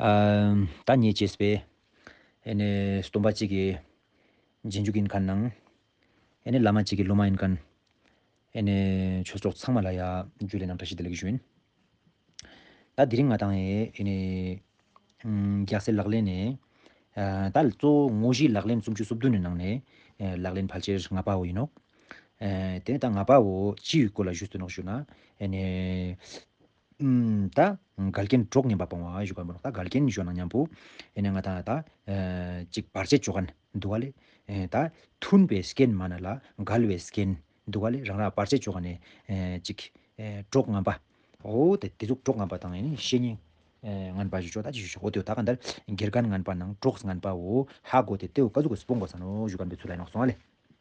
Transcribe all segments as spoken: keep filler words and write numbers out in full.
ཨ་ད་ངེ་ཅེས་པེ་ཨེ་ནེ་སྟོན་པ་ཅིག་གི་རྗེས་འཇུག་ཨིན་ཁན་ནང་ཨེ་ནེ་བླ་མ་ཅིག་གི་སློབ་མ་ཨིན་ཁན་ཨེ་ནེ་ཆོས་གྲོགས་ཚང་མ་ལ་ཡ་ཇུ་ལེ་ནང་བཀྲ་ཤིས་བདེ་ལེགས་ཞུ་ཨིན། ད་དེ་རིང་ང་དང་ཨེ་ནེ་རྒྱལ་སྲས་ལག་ལེན་ནེ་ཨ་ད་གཙོ་བོ་དངོས་གཞིའི་ལག་ལེན་སུམ་ཅུ་སོ་བདུན་ནི་ནང་ནེ་ཨེ་ལག་ལེན་ཕལ་ཆེར་ལྔ་པ་བོ་ཨིན་ནོག། ཨེ་དེ་ནེ་ད་ལྔ་པ་བོ་ཅི་ཡི་སྐོར་ལ་ཞུས་ཏེ་ནོག་ཞུ་ན་ཨེ་ནེ་ཨམ་ད་འགལ་རྐྱེན་གྲོགས་ངན་པ་སྤོང་བ་ཞུ་ཁན་བོ་ནོག། ད་འགལ་རྐྱེན་ཞུ་ན་ཉམ་པོ་ཨེ་ནེ་ང་དང་ད་ཨེ་ཅིག་བར་ཆད་ཅོ་ཁན་འདུག་ག་ལེ། ཨེ་ད་མཐུན་པའི་རྐྱེན་མ་ན་ལ་འགལ་བའི་རྐྱེན་འདུག་ག་ལེ། རང་རང་བར་ཆད་ཅོ་ཁན་ནི་ཨེ་ཅིག་ཨེ་གྲོགས་ངན་པ། འོ་དེ་དེ་ཟུག་གྲོགས་ངན་པ་དང་ཨེ་ནེ་བཤེས་གཉེན་ཨེ་ངན་པ་ཞུ་ཆོག་ད་ཅི་ཞུ་ཆོག། འོ་དེ་ད་ག་འདར་དགེ་རྒན་ངན་པ་ནང་གྲོགས་ངན་པ་བོ་ཧ་གོ་སྟེ་དེ་བོ་ཀ་ཟུག་གི་སྤོང་དགོས་ས་ནོག་ཞུ་ཁན་བོ་ཚུར་ལ་ནོག་སོང་ཨ་ལེ།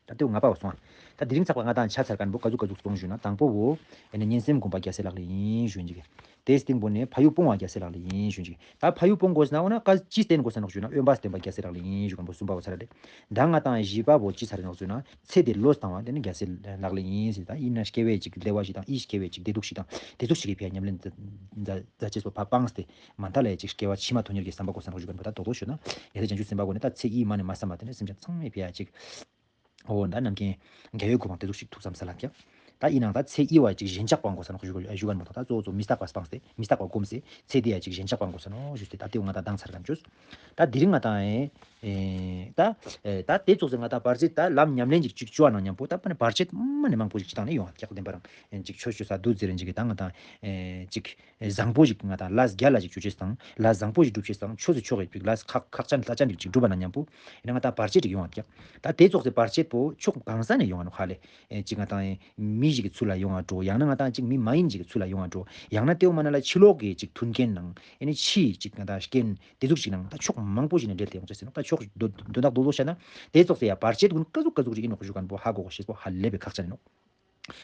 ད་དེ་བོ་ལྔ་པ་བོ་སོང་ཨ། ད་དེ་རིང་ཚག་པ་ང་དང་ཆ་ཚར་ཁན་བོ་ཀ་ཟུག་ཀ་ཟུག་སྤོང་ཞུ་ན་དང་པོ་བོ་ཨེ་ནེ་ཉན་སེམས་སྒོམ་པ་རྒྱལ་སྲས་ལག་ལེན་ཨིན་ཞུ་ཨིན་ཅིག། དེའི་སྟེང་པོ་ནེ་ཕ་ཡུལ་སྤོང་བ་རྒྱལ་སྲས་ལག་ལེན་ཨིན་ཞུ་ཨིན་ཅིག། ད་ཕ་ཡུལ་སྤོང་དགོས་ན་འོ་ན་ཀ་ཅི་བསྟེན་དགོས་ས་ནོག་ཞུ་ན་དབེན་པ་བསྟེན་པ་རྒྱལ་སྲས་ལག་ལེན་ཨིན་ཞུ་ཁན་བོ་གསུམ་པ་བོ་ཚར་ཏེ། ད་ང་དང་བཞི་པ་བོ་ཅི་ཚར་ནོག་ཞུ་ན་ཚེ་འདིར་བློས་བཏང་བ་དེ་ནི་རྒྱལ་སྲས་ལག་ལེན་ཨིན་ཟེར། ད་ཨིན་ན་སྐྱེ་བའི་ཅིག་བདེ་བ་ཞིག་དང་ཡིད་སྐྱེ་བའི་ཅིག་བདེ་སྡུག་ཞིག་དང་དེ་ཟུག་ཞིག་གི་ཕི་ཡ་ཉམས་ལེན་མཛད་ཅེས་པོ་ཕ་སྤངས་ཏེ་མ་མཐའ་ལ་ཡ་ཅིག་སྐྱེ་བ་ཕྱི་མ་དོན་གཉེར་གྱི་བསམ་པ་དགོས་ས་ནོག་ཞུ་ཁན་བོ་ད་རྡོག་རྡོག་ཞུ་ན་ཡ་ད་བྱང་ཆུབ་སེམས་དཔའ་གོ་ནེ་ད་ཚེ་ཡི་མ་ནེ་མ་བསམ་པ་དེ་ནི་སེམས་ཅན་ཚང་མའི་ཕི་ཡ་ཅིག་འོ་ད་རྣམ་མཁྱེན་རྒྱལ་བའི་གོ་འཕང་དེ་ཟུག་ཞིག་ཐུགས་བསམ་ས་ལ་ཀྱང་། ད་ཨིན་ནའང་ད་ཚེ་ཡི་བ་ཅིག་ཞེན་ཆགས་སྤང་དགོས་ས་ནོག་ཞུ་ཞུ་ཁན་བོ་ད་ད་གཙོ་བོ་གཙོ་མི་རྟག་པ་སྤངས་ཏེ་མི་རྟག་པ་སྒོམས་ཏེ་ཚེ་འདི་ཡ་ཅིག་ཞེན་ཆགས་སྤང་དགོས་ས་ནོག་ཞུས་ཏེ་ད་དེ་བོ་ང་དང་མདང་ཚར་ཁན་ཅོས། ད་དེ་རིང་ང་དང་ཨེ་ཨེ་ད་ཨེ་ད་དེ་ཙོགས་སེ་ང་དང་བར་ཆད་ད་ལམ་ཉམས་ལེན་ཅིག་ཅིག་ཅོ་བ་ནང་ཉམ་པོ་ད་པ་ནེ་བར་ཆད་མ་ནེ་མང་པོ་ཞིག་ཅིག་དང་ནེ་ཡོང་བ་ཀྱག། བདེན་པ་རང་ཨེ་ཅིག་ཆོས་ཅོ་ས་དུས་ཟེར་རན་ཅིག་གི་ད་ང་དང་ཨེ་ཅིག་ཨེ་བཟང་པོ་ཞིག་ང་དང་ལས་རྒྱལ་ལ་ཞིག་ཅོ་ཅེས་དང་ལས་བཟང་པོ་ཞིག་སྒྲུབ་ཅེས་དང་ཆོས་སུ་ཕྱོགས་ཡིག་པིག་ལས་ཁག་ཁག་ཅན་ལྷ་ཅན་ཞིག་ཅིག་སྒྲུབ་པ་ནང་ཉམ་པོ་ཨེ་ན་ང་དང་བར་ཆད་ཅིག་ཡོང་བ་ཀྱག། ད་དེ་ཙོགས་སེ་བར་ཆད་པོ་ཕྱོགས་གང་ས་ནེ་ཡོང་བ་ནོག་ཧ་ལེ། ཨེ་ཅིག་ང་དང་ཨེ་མི་ཞིག་གི་ཚུལ་ལ་ཡོང་བ་འགྲོ། ཡང་ན་ང་དང་ཅིག་མི་མ་ཡིན་ཞིག་གི་ཚུལ་ལ་ཡོང་བ་འགྲོ། ཡང་ན་དེ་བོ་མ་ན་ལ་ཕྱི་ལོགས་ཀྱི་ཅིག་མཐུན་རྐྱེན་ནང་ཨེ་ནི་ཕྱི་ཅིག་ང་དང་རྐྱེན་དེ་ཟུག་ཞིག་ནང་ད་ཕྱོགས་མང་པོ་ཞིག་ནེ་འབྲེལ་ཏེ་ཡོང་ཅེས་ཟེར་ནོག། ད་ཕྱོགས་དོན་དག་རྡོག་རྡོག་བཤད་ན་དེ་ཙོགས་སེ་ཡ་བར་ཆད་ཀུན་ཀ་ཟུག་ཀ་ཟུག་ཅིག་ཨིན་ནོག་ཞུ་ཁན་བོ་ཧ་གོ་དགོས་ཤེས་པོ་ཧ་ལས་པའི་ཁག་ཅན་ཨིན་ནོག།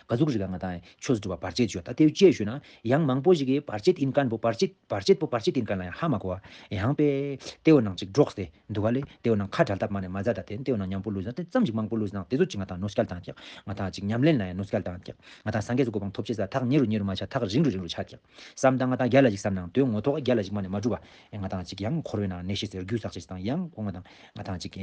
ཀ་ཟུག་ཞིག་ག་ང་དང་ཆོས་སྒྲུབ་པ་བར་ཆད་ཞུ་ད་དེ་ཅི་ཞུ་ན་ཡང་མང་པོ་ཞིག་གི་བར་ཆད་ཨིན་ཁན་བོ་བར་ཆད་བར་ཆད་པོ་བར་ཆད་ཨིན་ཁན་ལ་ཡང་ཧ་མ་གོ་བ་ཡང་པེ་དེ་བོ་ནང་ཅིག་འགྲོགས་ཏེ་འདུག་ག་ལེ། དེ་བོ་ནང་ཁ་བྲལ་ཐབས་མ་ནེ་མ་མཛད་ད་དེ་དེ་བོ་ནང་ཉམ་པོ་ལུས་ན་དེ་ཙམ་ཞིག་མང་པོ་ལུས་ན་དེ་ཚོ་ཅིག་ང་དང་གནོད་སྐྱེལ་བཏང་ཀྱག། ང་དང་ཅིག་ཉམས་ལེན་ལ་ཡང་གནོད་སྐྱེལ་བཏང་ཀྱག། ང་དང་སངས་རྒྱས་སུ་གོ་འཕང་ཐོབ་ཅེས་ས་ཐག་ཉེ་རུ་ཉེ་རུ་མ་ཆ་ཐག་རིང་རུ་རིང་རུ་ཆ་ཀྱག། བསམ་དང་ང་དང་རྒྱལ་ལ་ཞིག་བསམ་ནང་དོན་ངོ་ཐོག་རྒྱལ་ལ་ཞིག་མ་ནེ་མ་གྲུབ་པ་ང་དང་ཅིག་ཡང་འཁོར་བའི་ནང་གནས་ཤེས་ཟེར་རྒྱུ་བསགས་ཅེས་དང་ཡང་ཁོང་ང་དང་ང་དང་ཅིག་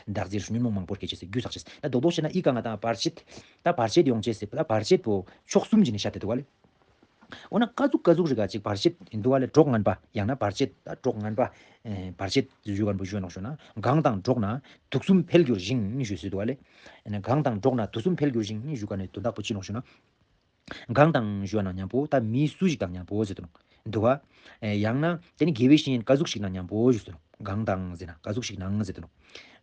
བདག་འཛིན་ཉོན་མོངས་མང་པོ་སྐྱེ་ཅེས་ཟེར་རྒྱུ་བསགས་ཅེས་ད་རྡོག་རྡོག་བཤད་ན་ཨི་ཀ་ང་དང་བར་ཆད་ད་བར་ཆད་ཡོང་ཅེས་ཟེར་ད་བར་ཆད་པོ་ཕྱོགས་གསུམ་ཅིག་ནེ་བཤད་དེ་འདུག་ག་ལེ། འོ་ན་ཀ་ཟུག་ཀ་ཟུག་རིགས་ཅིག་བར་ཆད་འདུག་ག་ལེ། གྲོགས་ངན་པ་ཡང་ན་བར་ཆད་ད་གྲོགས་ངན་པ་ཨེ་བར་ཆད་ཞུ་ཁན་བོ་ཞུ་ནོག་ཞུ་ན་གང་དང་འགྲོགས་ན་དུག་གསུམ་འཕེལ་འགྱུར་ཞིང་ཞུ་ཟེར་འདུག་ག་ལེ། ཨེ་ན་གང་དང་འགྲོགས་ན་དུག་གསུམ་འཕེལ་འགྱུར་ཞིང་ཞུ་ཁན་ནི་དོན་དག་པོ་ཅི་ནོག་ཞུ་ན། གང་དང་ཞུ་བ་ནང་ཉམ་པོ་ད་མི་སུ་ཞིག་དང་ཉམ་པོ་ཟེར་དུ་ནོག་འདུག་ག། ཨེ་ཡང་ན་དེ་ནི་དགེ་བའི་བཤེས་གཉེན་ཀ་ཟུག་ཞིག་ནང་ཉམ་པོ་ཞུ་ཟེར་ནོག། གང་དང་ཟེར་ན་ཀ་ཟུག་ཞིག་ནང་ཟེར་དུ་ནོག།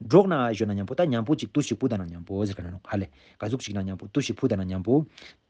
འགྲོགས་ན་ཞུ་ན་ཉམ་པོ་ད་ཉམ་པོ་ཅིག་དུས་ཤིག་ཕུད་ད་ན་ཉམ་པོ་ཟེར་ཁན་ནོག་ཧ་ལེ། ཀ་ཟུག་ཞིག་ནང་ཉམ་པོ་དུས་ཤིག་ཕུད་ད་ན་ཉམ་པོ་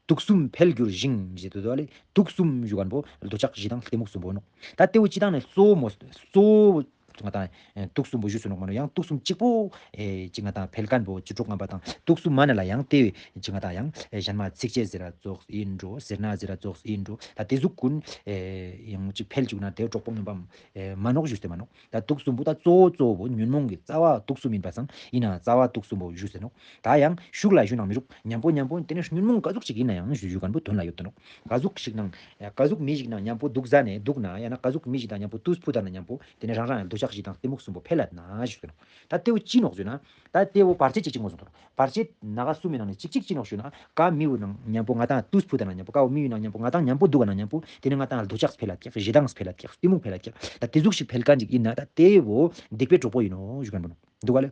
དུག་གསུམ་འཕེལ་འགྱུར་ཞིང་ཞེས་དུ་དོ་ལེ། དུག་གསུམ་ཞུ་ཁན་བོ་འདོད་ཆགས་ཞེ་སྡང་གཏི་མུག་གསུམ་པོ་ནོག། ད་དེ་བོ་ཅི་དང་ནེ་གཙོ་བོ་མོ་གཙོ་བོ་ང་དང་ཨེ་དུག་གསུམ་པོ་ཞུ་སུ་ནོག་མ་ནོག། ཡང་དུག་གསུམ་གཅིག་པོ་ཨེ་ཅིག་ང་དང་འཕེལ་ཁན་བོ་ཅིག་གྲོགས་ངན་པ་དང་དུག་གསུམ་མ་ན་ལ་ཡང་དེ་ཅིག་ང་དང་ཡང་ཨེ་གཞན་མ་ཚིག་ཅེས་ཟེར་ར་ཙོགས་ཨིན་འགྲོ། སེར་སྣ་ཟེར་ར་ཙོགས་ཨིན་འགྲོ། ད་དེ་ཟུག་ཀུན་ཨེ་ཡང་ཅིག་འཕེལ་ཅུག་ན་དེ་གྲོགས་པོ་ངན་པ་ཨེ་མ་ནོག་ཞུས་ཏེ་མ་ནོག། ད་དུག་གསུམ་པོ་ད་གཙོ་བོ་གཙོ་བོ་ཉོན་མོངས་ཀྱི་རྩ་བ་དུག་གསུམ་ཡིན་པ་སང་ཡིན་ན་རྩ་བ་དུག་གསུམ་པོ་ཞུས་ཏེ་ནོག། ད་ཡང་ཤུགས་ལ་ཞུ་ན་མི་རུག། ཉམ་པོ་ཉམ་པོ་དེ་ནི་ཉོན་མོངས་ཀ་ཟུག་ཅིག་ཡིན་ན་ཡང་ཞུ་ཞུ་ཁན་བོ་དོན་ལ་ཡོད་དེ་ནོག། ཀ་ཟུག་ཞིག་ནང་ཀ་ཟུག་མི་ཞིག་ནང་ཉམ་པོ་དུག་ཟ་ནེ་དུག་ན་ཡང་ན་ཀ་ཟུག་མི་ཞིག་དང་ཉམ་པོ་དུས་ཕུད་ད་ན་ཉམ་པོ་དེ་ནི་རང་རང་ཡང་འདོད་ཆགས་ཞེ་སྡང་གཏི་མུག་གསུམ་པོ་འཕེལ་ལ་ན་ཞུ་ཞུ་ནོག། ད་དེ་བོ་ཅི་ནོག་ཞུ་ན་ད་དེ་བོ་བར་ཆད་ཅིག་ཅིག་ངོ་སོང་དོ་ནོག། བར་ཆད་ན་ཀ་གསུམ་མི་ནང་ནེ་ཅིག་ཅིག་ཅི་ནོག་ཞུ་ན་ཀ་མི་བོ་ནང་ཉམ་པོ་ང་དང་དུས་ཕུད་ད་ན་ཉམ་པོ་ཀ་བོ་མི་བོ་ནང་ཉམ་པོ་ང་དང་ཉམ་པོ་དུག་ག་ན་ཉམ་པོ་དེ་ནི་ང་དང་འདོད་ཆགས་འཕེལ་ལ་ཀྱག། ཞེ་སྡང་འཕེལ་ལ་ཀྱག། ད་དེ་ཟུག་ཞིག་འཕེལ་ཁན་ཅིག་ཡིན་ན་ད་དེ་བོ་སྡིག་པའི་གྲོགས་པོ་ཡིན་ནོག་ཞུ་ཁན་བོ་ནོག། འདུག་ག་ལེ།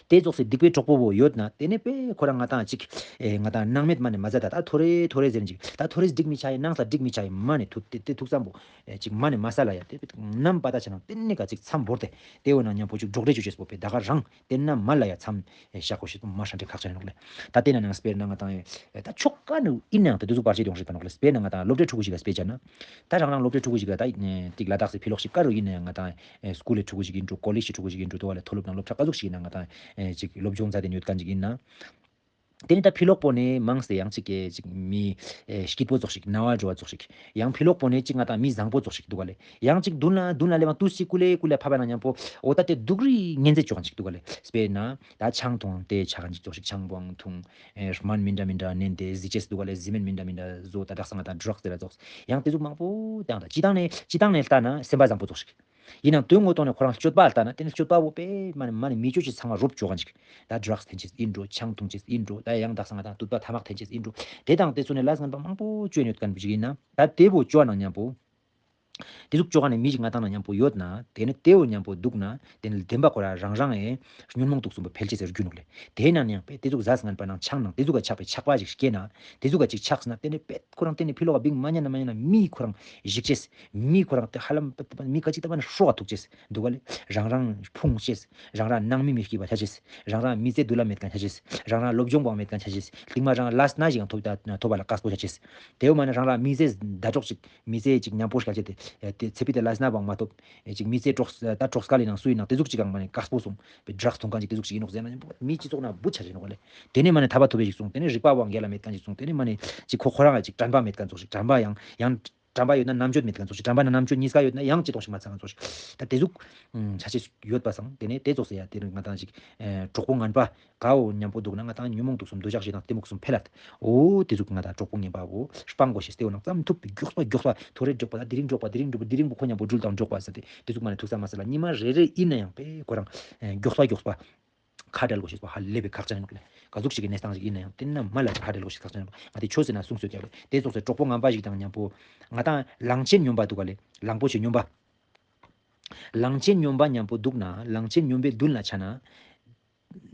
དེ་ཙོགས་སེ་སྡིག་པའི་གྲོགས་པོ་བོ་ཡོད་ན་དེ་ནེ་པེ་ཁོ་རང་ང་དང་ཅིག་ཨེ་ང་དང་སྣང་མེད་མ་ནེ་མ་ཟད་ད་ད་ཐོ་རེ་ཐོ་རེ་ཟེར་ཅིག་ད་ཐོ་རེ་སྡིག་མི་ཆ་ཡི་ནང་ས་སྡིག་མི་ཆ་ཡི་མ་ནེ་ཐུག་དེ་དེ་ཐུག་ཙམ་པོ་ཨེ་ཅིག་མ་ནེ་མ་ས་ལ་ཡ་དེ་ནམ་པ་ད་ཆ་ནང་དེ་ནེ་ཀ་ཅིག་མཚམས་བོར་ཏེ་དེ་བོ་ན་ཉམ་པོ་ཅིག་འགྲོགས་རེ་ཅོ་ཅེས་པོ་པེ་ད་ག་རང་དེ་ན་མ་ལ་ཡ་མཚམས་ཨེ་བཞག་དགོས་ཤེས་པོ་མ་ཧྲ་འདྲེ་ཁག་ཆེན་ནོག་ལེ། ད་དེ་ན་ནང་སྤེར་ན་ང་དང་ཨེ་ད་ཕྱོགས་ག་ནེ་ཡིན་ནའང་ད་དེ་ཟུག་བར་ཆད་ཡོང་ཤེས་པ་ནོག་ལེ། སྤེར་ན་ང་དང་སློབ་གྲྭའི་ཕྲུ་གུ་ཞིག་ག་སྤེར་བྱ་ན། ད་རང་རང་སློབ་གྲྭའི་ཕྲུ་གུ་ཞིག་ག་ད་ཨེ་ཅིག་ལ་དྭགས་སི་ཕི་ལོག་ཞིག་ག་རུ་ཡིན་ནའང་ང་དང་ཨེ་སྐུལ་ལི་ཕྲུ་གུ་ཞིག་ཡིན་འགྲོ། ཀོ་ལེཇ་གི་ཕྲུ་གུ་ཞིག་ཡིན་འགྲོ། དོ་བ་ལ་མཐོ་སློབ་ནང་སློབ་གྲྭ་ག་ཟུག་ཞིག་ཡིན་ནའང་ང་དང་ཨེ་ཅིག་སློབ་སྦྱོང་མཛད་དེ་ཡོད་ཁན་ཅིག་ཡིན་ན། དེ་ནི་ད་ཕི་ལོག་པོ་ནི་མང་སྟེ་ཡང་ཅིག་གི་ཅིག་མི་ཨེ་སྐྱིད་པོ་ཙོགས་ཤིག་ན་བ་འགྲོ་བ་ཙོགས་ཤིག། ཡང་ཕི་ལོག་པོ་ནི་ཅིག་ང་དང་མི་བཟང་པོ་ཙོགས་ཤིག་འདུག་ག་ལེ། ཡང་ཅིག་མདུན་ལ་མདུན་ལ་ལེབ་ན་དུས་ཤིག་ཀུ་ལེ་ཀུ་ལེ་ཕ་བ་ན་ཉམ་པོ་འོ་ད་དེ་སྡུག་རུས་ངན་ཟེར་ཅོ་ཁན་ཅིག་འདུག་ག་ལེ། སྤེར་ན་ད་ཆང་འཐུང་དེ་ཆ་ཁན་ཅིག་ཙོགས་ཤིག། ཆང་བོ་འཐུང་ཨེ་སྨན་མི་འདྲ་མི་འདྲ་ནན་ཏེ་གཟི་ཅེས་འདུག་ག་ལེ། གཟི་སྨན་མི་འདྲ་མི་འདྲ་བཟོ། ད་དག་ས་ང་དང་ཌྲག་ཟེར་ར་ཙོགས། ཡང་དེ་ཟུག་མང་པོ་དང་ད་སྤྱི་བཏང་ནེ་སྤྱི་བཏང་ནེ་ལྟ་ན་སེམས་པ་བཟང་པོ་ཙོགས་ཤིག། ཡིན་ནའང་དོན་ངོ་ཐོག་ནས་ཁོ་རང་སྤྱོད་པ་ལྟ་ན་དེ་ནི་སྤྱོད་པ་བོ་དཔེ་མ་ནི་མ་ནི་མི་ཆོས་ཅིག་ཚང་མ་རོབ་ཅོ་ག་ཅིག་ད་ཌྲགས་འཐེན་ཅེས་ཡིན་འགྲོ། ཆང་འཐུང་ཅེས་ཡིན་འགྲོ། ད་ཡང་དག་ས་ང་ད་དུད་པ་ཐ་མག་འཐེན་ཅེས་ཡིན་འགྲོ། དེ་དང་དེ་ཚོ་ནི་ལས་ངན་པ་མང་པོ་ཅོ་ཡིན་ཡོད་མཁན་པོ་ཅིག་ཡིན་ན། ད་དེ་བོ་ཅོ་ན་མཉམ་པོ་དེ་ཟུག་ཅོ་ག་ནི་མི་ཞིག་ང་དང་ན་མཉམ་པོ་ཡོད་ན། དེ་ནི་དེ་བོ་མཉམ་པོ་འདུག་ན་དེ་ནི་བདེན་པ་ཁོ་རང་རང་རང་ཨེ་ཉོན་མོངས་དུག་གསུམ་པོ་འཕེལ་ཅེས་ཟེར་རྒྱུ་ནོག་ལེ། དེ་ན་ཡང་དཔེ་དེ་ཟུག་ཟས་ངན་པ་ནང་ཆང་ནང་དེ་ཟུག་ག་ཆགས་པའི་ཆགས་པ་ཞིག་སྐྱེས་ན། དེ་ཟུག་ག་ཅིག་ཆགས་ན་དེ་ནི་དཔེ་ཁོ་རང་དེ་ནི་ཕི་ལོག་ག་བིང་མ་ཉན་ན་མ་ཉན་ན་མི་ཁོ་རང་ཞིག་ཅེས། མི་ཁོ་རང་དེ་ཧ་ལམ་མི་ཁ་ཅིག་ད་པ་ནི་ཧྲོག་ག་ཐུག་ཅེས་འདུག་ག་ལེ། རང་རང་ཕུང་ཅེས། རང་རང་ནང་མི་མི་སྐྱིད་པ་ཆ་ཅེས། རང་རང་མི་ཚེ་དུ་ལ་མེད་མཁན་ཆ་ཅེས། རང་རང་སློབ་སྦྱོང་པོ་མེད་མཁན་ཆ་ཅེས། སྟིང་མ་རང་ལས་སྣ་ཞིག་ཡང་ཐོབ་ད་ཐོབ་པ་ལ་དཀགས་པོ་ཆ་ཅེས། དེ་བོ་མ་ནི་རང་རང་མི་ཚེ་ཟླ་གྲོགས་ཤིག་མི་ཚེ་ཅིག་མཉམ་པོ་སྐྱལ་ཅེས་ཏེ། དེ་ཚེ་ཕི་ཏེ་ལས་སྣ་བང་མ་ཐོབ། ཅིག་མི་ཚེ་གྲོགས་ད་གྲོགས་སྐལ་ལི་ནང་སུ་ཡིན་ནང་དེ་ཟུག་ཅིག་ཨང་མ་ནི་དཀགས་པོ་སོང་། པེ་ཌྲགས་འཐུང་མཁན་ཅིག་དེ་ཟུག་ཅིག་ཡིན་ནོག་ཟེར་ན་མི་སྤྱི་ཚོགས་ན་བུ་ཆ་ཅེས་ནོག་ག་ལེ། དེ་ནི་མ་ནི་ཐ་པ་ཐུབ་པའི་ཞིག་སོང་། དེ་ནི་རིག་པ་བང་རྒྱལ་ལ་མེད་མཁན་ཞིག་སོང་། དེ་ནི་མ་ནི་ཅིག་ཁོ་ཁོ་རང་ཅིག་དྲན་པ་མེད་མཁན་ཚོགས་ཤིག་དྲན་པ་ཡང་ཡང་དྲན་པ་ཡོད་ན་རྣམ་དཔྱོད་མེད་མཁན་ཚོགས་ཤིག་དྲན་པ་ན་རྣམ་དཔྱོད་གཉིས་ཀ་ཡོད་ན་ཡང་ཅི་གཏོང་ཞིག་མ་ཚང་མཁན་ཚོགས་ཤིག་ད་དེ་ཟུག་ཆ་ཅེས་ཡོད་པ་སང་། དེ་ནི་དེ་ཚོགས་སེ་ཡ་དེ་ནི་ང་དང་ཅིག་གྲོགས་པོ་ངན་པ་གའོ་མཉམ་པོ་འདུག་ན་ང་དང་ཉོན་མོངས་དུག་གསུམ་འདོད་ཆགས་ཞེ་སྡང་གཏི་མུག་གསུམ་འཕེལ་ལད། འོ་དེ་ཟུག་ང་དང་གྲོགས་པོ་ངན་པ་བོ་སྤང་དགོས་ཤེས། དེ་བོ་ནང་ཙམ་ཐུབ་པའི་མགྱོགས་པ་མགྱོགས་པ་ཐོ་རེ་མགྱོགས་པ་ད་དེ་རིང་མགྱོགས་པ་དེ་རིང་མགྱོགས་པ་དེ་རིང་མགྱོགས་པ་ཁོ་མཉམ་པོ་འགྲུལ་དང་འགྲོགས་པ་ཟེར་ཏེ་དེ་ཟུག་མ་ནི་ཐུག་ས་མ་ཟེར་ལ་ཉི་མ་རེ་རེ་ཡིན་ན་ཡང་པེ་ཁོ་རང་མགྱོགས་པ་མགྱོགས་པ་ཁ་བྲལ་དགོས་ཤེས་པ་ཧ་ལས་པའི་ཁག་ཅན་ཡིན་ནོག་ལེ། ག་ཟུག་ཞིག་གི་གནས་སྟངས་ཤིག་ཡིན་ན་ཡང་དེ་ན་མ་ལ་ཅིག་ཁ་བྲལ་དགོས་ཤེས་ཁག་ཅན་ཡིན་ནོག་ང་དེ་ཆོས་ཟེར་ན་གསུངས་སོ་ཀྱག་ལེ། དེ་ཚོགས་སེ་གྲོགས་པོ་ངན་པ་ཞིག་དང་མཉམ་པོ་ང་དང་གླང་ཆེན་སྨྱོན་པ་འདུག་ག་ལེ། གླང་པོ་ཆེ་སྨྱོན་པ། གླང་ཆེན་སྨྱོན་པ་མཉམ་པོ་འདུག་ན་གླང་ཆེན་སྨྱོན་པའི་མདུན་ལ་ཆ་ན།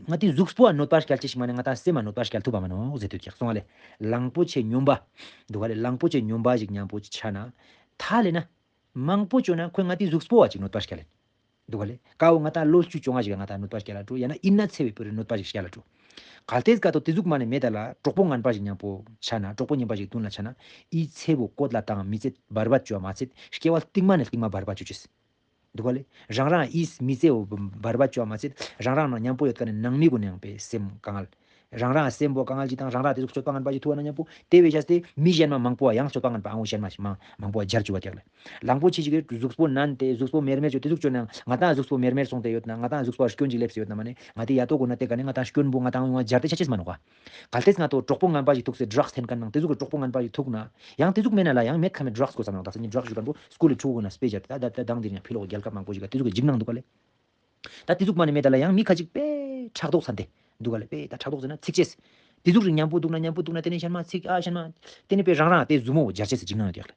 ང་དེ་གཟུགས་པོ་ཨ་གནོད་པ་སྐྱལ་ཅེས་ཤིག་མ་ནི་ང་དང་སེམས་ཨ་གནོད་པ་སྐྱལ་ཐུབ་པ་མ་ནོག་ཟེར་དུས་ཀྱག་སོང་ང་ལེ། གླང་པོ་ཆེ་སྨྱོན་པ་འདུག་ག་ལེ། གླང་པོ་ཆེ་སྨྱོན་པ་ཞིག་མཉམ་པོ་ཆ་ན། ཐ་ལེ་ན། མང་པོ་བཅོས་ན་ཁོས་ང་དེ་གཟུགས་པོ་བ་ཅིག་གནོད་པ་སྐྱལ་ལེ། འདུག་ག་ལེ། ཀ་བོ་ང་དང་ལོ་བཅུ་བཅོ་ལྔ་ཞིག་ང་དང་གནོད་པ་སྐྱལ་ལ་འགྲོ། ཡང་ན་ཨིན་ན་ཚེ་བའི་བོད་རིགས་གནོད་པ་ཞིག་སྐྱལ་ལ་འགྲོ། གལ་ཏེ་ཀ་ཏོ་དེ་ཟུག་མ་ནི་མེད་ད་ལ་གྲོགས་པོ་ངན་པ་ཞིག་མཉམ་པོ་ཆ་ན་གྲོགས་པོ་ངན་པ་ཞིག་མདུན་ལ་ཆ་ན་ཨི་ཚེ་བོ་བཀོད་ལ་བཏང་མི་ཚེ་བར་བ་བཅོ་མ་ཚད་སྐྱེ་བ་སྟིང་མ་ནས་སྟིང་མ་བར་བ་བཅོ་ཅེས། འདུག་ག་ལེ། རང་རང་ཨིས་མི་ཚེ་བོ་བར་བ་བཅོ་མ་ཚད་རང་རང་ནང་མཉམ་པོ་ཡོད་ཀ་ནི་ནང་མི་གུན་ཡང་པེ་སེམས་དཀའ་ངལ། རང་རང་སེམས་པོ་དཀའ་ངལ་ཅིག་དང་རང་རང་དེ་ཟུག་སྤྱོད་པ་ངན་པ་ཞིག་ཐུག་པ་ན་མཉམ་པོ་དེ་བས་བྱས་ཏེ་མི་གཞན་མ་མང་པོ་ཡང་སྤྱོད་པ་ངན་པ་ཨང་གཞན་མ་ཞིག་མང་མང་པོ་སྦྱར་བཅུག་པ་ཀྱག་ལེ། གླང་པོ་ཆེ་ཞིག་གི་གཟུགས་པོ་ནན་ཏེ་གཟུགས་པོ་མེར་མེར་བཅོས་དེ་ཟུག་བཅོས་ན་ང་དང་གཟུགས་པོ་མེར་མེར་སོང་སྟེ་ཡོད་ན་ང་དང་གཟུགས་པོ་སྐྱོན་ཅིག་སླེབས་སེ་ཡོད་ན་མ་ནི་ང་དེ་ཡ་ཏོ་གོ་ན་དེ་ཀ་ནི་ང་དང་སྐྱོན་པོ་ང་དང་ཡོང་བ་སྦྱར་ཏེ་ཆ་ཅེས་མ་ནོག་ག། གལ་ཏེ་ང་ཏོ་གྲོགས་པོ་ངན་པ་ཞིག་ཐུག་སྟེ་ཌྲགས་འཐེན་མཁན་ནང་དེ་ཟུག་གི་གྲོགས་པོ་ངན་པ་ཞིག་ཐུག་ན་ཡང་དེ་ཟུག་མེད་ན་ལ་ཡང་མེད་ཁ་མེད་ཌྲགས་དགོས་བསམ་ནོག་ད་ས་ནི་ཌྲགས་ཞུ་མཁན་པོ་སྐུལ་ལི་ཕྲུ་གུ་ན་སྤེ་སྦྱར་ཏེ་ད་ད་ད་དང་དེ་ནི་ཕི་ལོག་རྒྱལ་ཁབ་མང་པོ་ཞིག་ག་དེ་ཟུག་གི་འཇིགས་སྣང་འདུག་ག་ལེ། ད་དེ་ཟུག་མ་ནི་མེད་ད་ལ་ཡང་མི་ཁ་ཅིག་པེ་ཕྲག་དོག་ཚ་འདེ་འདུག་ག་ལེ། པེ་ད་ཕྲག་དོག་ཟེར་ན་ཚིག་ཅེས། དེ་ཟུག་རིགས་མཉམ་པོ་འདུག་ན་མཉམ་པོ་འདུག་ན་དེ་ནས་གཞན་མ་ཚིག་ཨ་གཞན་མ། དེ་ནས་པེ་རང་རང་དེ་ཟུར་མོ་བོ་སྦྱར་ཅེས་སི་འཇིགས་སྣང་ཡོད་ཀྱག་ལེ།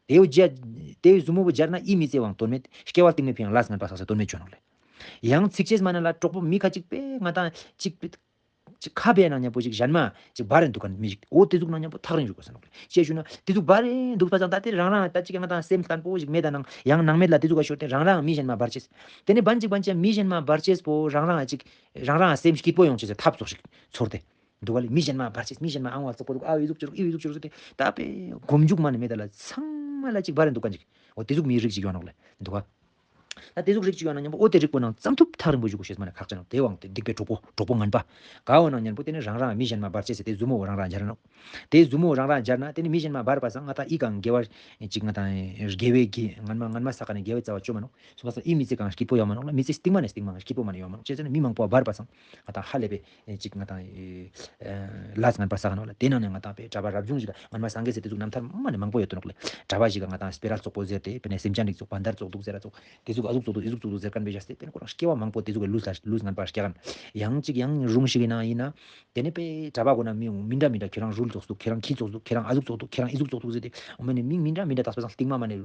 དེ་བོ་སྦྱར་དེ་ཟུར་མོ་བོ་སྦྱར་ན་ཨི་མི་ཚེ་བའང་དོན་མེད་སྐྱེ་བ་སྟིང་མའི་ཕི་ཡང་ལས་ངན་པ་བསགས་སེ་དོན་མེད་བཅོ་ནོག་ལེ། ཡང་ཚིག་ཅེས་མ་ན་ལ་གྲོགས་པོ་མི་ཁ་ཅིག་པེ་ང་དང་ཅིག་པེ་ཅིག་ཁ་བེ་ནང་མཉམ་པོ་ཞིག་གཞན་མ་ཅིག་བར་རེ་འདུག་མཁན་མི་ཞིག་འོ་དེ་ཟུག་ནང་མཉམ་པོ་ཐག་རིང་བཞུགས་དགོས་ས་ནོག་ལེ། ཅི་ཞུ་ན་དེ་ཟུག་བར་རེ་འདུག་པ་སང་ད་དེ་རང་རང་ད་ཅིག་ང་དང་སེམས་བརྟན་པོ་ཞིག་མེད་ད་ནང་ཡང་ནང་མེད་ལ་དེ་ཟུག་ག་ཤོར་ཏེ་རང་རང་མི་གཞན་མ་བར་ཅེས། དེ་ནས་བན་ཅིག་བན་ཅིག་མི་གཞན་མ་བར་ཅེས་པོ་རང་རང་ཅིག་རང་རང་སེམས་སྐྱིད་པོ་ཡོང་ཅེས་སི་ཐབས་ཙོགས་ཤིག་ཚོར་ཏེ། འདུག་ག་ལེ། མི་གཞན་མ་བར་ཅེས་མི་གཞན་མ་ཨང་བ་ཙོག་པོ་འདུག་ཨ་འི་ཟུག་ཅིག་འདུག་ཨི་འི་ཟུག་ཅིག་འདུག་ཟེར་ཏེ་ད་པེ་མགོ་མཇུག་མ་ནི་མེད་ད་ལ་ཚང་མ་ལ་ཅིག་བར་རེ་འདུག་མཁན་ཅིག་འོ་དེ་ཟུག་མི་རིགས་ཅིག་ཡོང་ནོག་ལེ། འདུག་ག་ད་དེ་ཟུག་རིགས་ཅིག་ཡོང་ན་མཉམ་པོ་འོ་དེ་རིགས་པོ་ནང་ཙམ་ཐུབ་ཐག་རིང་པོ་བཞུགས་དགོས་ཤེས་མ་ནི་ཁག་ཅན་ནོག་དེ་བའང་དེ་སྡིག་པའི་གྲོགས་པོ་གྲོགས་པོ་ངན་པ། ག་འོ་ན་མཉམ་པོ་དེ་ནི་རང་རང་མི་གཞན་མ་བར་ཅེས་སི་དེ་ཟུར་མོ་བོ་རང་རང་སྦྱར་ནོག་དེ་ཟུར་མོ་བོ་རང་རང་སྦྱར་ན་དེ་ནི་མི་གཞན་མ་བར་པ་སང་ང་དང་ཨི་ཀ་དགེ་བ་ཅིག་ང་དང་དགེ་བའི་དགེ་ངན་མ་ངན་མ་བསགས་ཀ་ནི་དགེ་བའི་རྩ་བ་བཅོ་མ་ནོག་སོང་པ་སང་ཨི་མི་ཚེ་གང་སྐྱིད་པོ་ཡོང་མ་ནོག་ལ། མི་ཚེ་སྟིང་མ་ནས་སྟིང་མ་སྐྱིད་པོ་མ་ནི་ཡོང་མ་ནོག་ཅི་ཟེར་ན་མི་མང་པོ་བར་པ་སང་ང་དང་ཧ་ལས་པའི་ཅིག་ང་དང་ལས་ངན་པ་བསགས་ནོག་ལ། དེ་ནང་ནས་ང་དང་པེ་གྲྭ་པ་རབ་བྱུང་ཞིག་ངན་མ་སངས་རྒྱས་སི་དེ་ཟུག་རྣམ་ཐར་མ་ནི་མང་པོ་ཡོད་དོ་ནོག་ལེ། གྲྭ་པ་ཞིག་ག་ང་དང་སྤེ་ར་ཙོག་པོ་ཟེར་ཏེ་པེ་ནས་སེམས་ཅན་རིགས་ཙོགས་བན་དར་ཙོག་འདུག་ཟེར་ར་ཙོག་དེ་ཟུག་ཨ་ཟུག་ཙོག་འདུག་ཨི་ཟུག་ཙོག་འདུག་ཟེར་མཁན་པེ་བཞག་སྟེ་པེ་ནས་ཁོ་རང་སྐྱེ་བ་མང་པོ་དེ་ཟུག་གི་ལུས་ལ་ལུས་ངན་པ་སྐྱེ་མཁན། ཡང་ཅིག་ཡང་རུང་ཞིག་གི་ནང་ཡིན་ན། དེ་ནས་པེ་གྲྭ་པ་གོ་ན་མི་མི་འདྲ་མི་འདྲ་ཁྱེད་རང་རུལ་ཙོག་འདུག་ཁྱེད་རང་ཁྱི་ཙོག་འདུག་ཁྱེད་རང་ཨ་ཟུག་ཙོག་འདུག་ཁྱེད་རང་ཨི་ཟུག་ཙོག་འདུག་ཟེར་ཏེ་འོ་མ་ནི་མི་མི་འདྲ་མི་འདྲ་དག་པ་སང་སྟིང་མ་མ་ནི་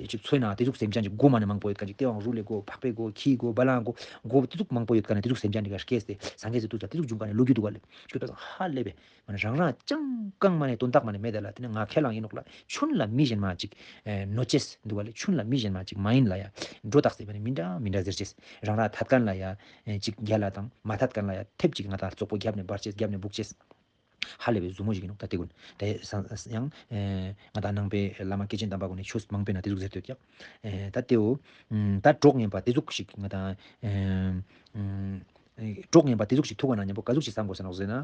ཅིག་ཚོས་ན་དེ་ཟུག་སེམས་ཅན་ཅིག་མགོ་མ་ནི་མང་པོ་ཡོད་མཁན་ཅིག་དེ་བའང་རུལ་ལེ་མགོ་ཕག་པའི་མགོ་ཁྱིའི་མགོ་བ་ལང་མགོ་མགོ་དེ་ཟུག་མང་པོ་ཡོད་མཁན་ནི་དེ་ཟུག་སེམས་ཅན་ཅིག་ག་སྐྱེས་ཏེ་སངས་རྒྱས་སི་དུས་ལ་དེ་ཟུག་བྱུང་མཁན་ནི་ལོ་རྒྱུས་འདུག་ག་ལེ། སྐྱོད་པ་སང་ཧ་ལས་པའི་མ་ནི་རང་རང་ཅང་གང་མ་ནི་དོན་དག་མ་ནི་མེད་ད་ལ། དེ་ནི་ང་ཁས་བླངས་ཡིན་ནོག་ལ། ཆུན་ལ་མི་གཞན་མ་ཅིག་ཨེ་གནོད་ཅེས་འདུག་ག་ལེ། ཆུན་ལ་མི་གཞན་མ་ཅིག་མ་ཡིན་ལ་ཡ་སྒྲོ་བཏགས་ཏེ་མ་ནི་མི་འདྲ་མི་འདྲ་ཟེར་ཅེས། རང་རང་ཐད་མཁན་ལ་ཡ་ཨེ་ཅིག་རྒྱལ་ལ་དང་མ་ཐད་མཁན་ལ་ཡ་ཐེབས་ཅིག་ང་དང་ཙོག་པོ་རྒྱབ་ནས་འབར་ཅེས་རྒྱབ་ནས་འབུག་ཅེས། ཧ་ལས་པའི་ཟུར་མོ་ཞིག་ཡིན་ནོག་ད་དེ་ཀུན། དེ་སང་ཡང་ཨེ་ང་དང་ནང་པའི་བླ་མ་སྐྱེས་ཆེན་དམ་པ་ཀུན་ནི་ཆོས་མང་པོའི་ནང་དེ་ཟུག་ཟེར་ཏེ་ཡོད་ཀྱག་ཨེ་ད་དེའོ། ད་གྲོགས་ངན་པ་དེ་ཟུག་ཞིག་ང་དང་ཨེ་ཨེ་གྲོགས་ངན་པ་དེ་ཟུག་ཞིག་ཐུག་པ་ན་མཉམ་པོ་ག་ཟུག་ཞིག་བསམ་དགོས་ས་ནོག་ཟེར་ན།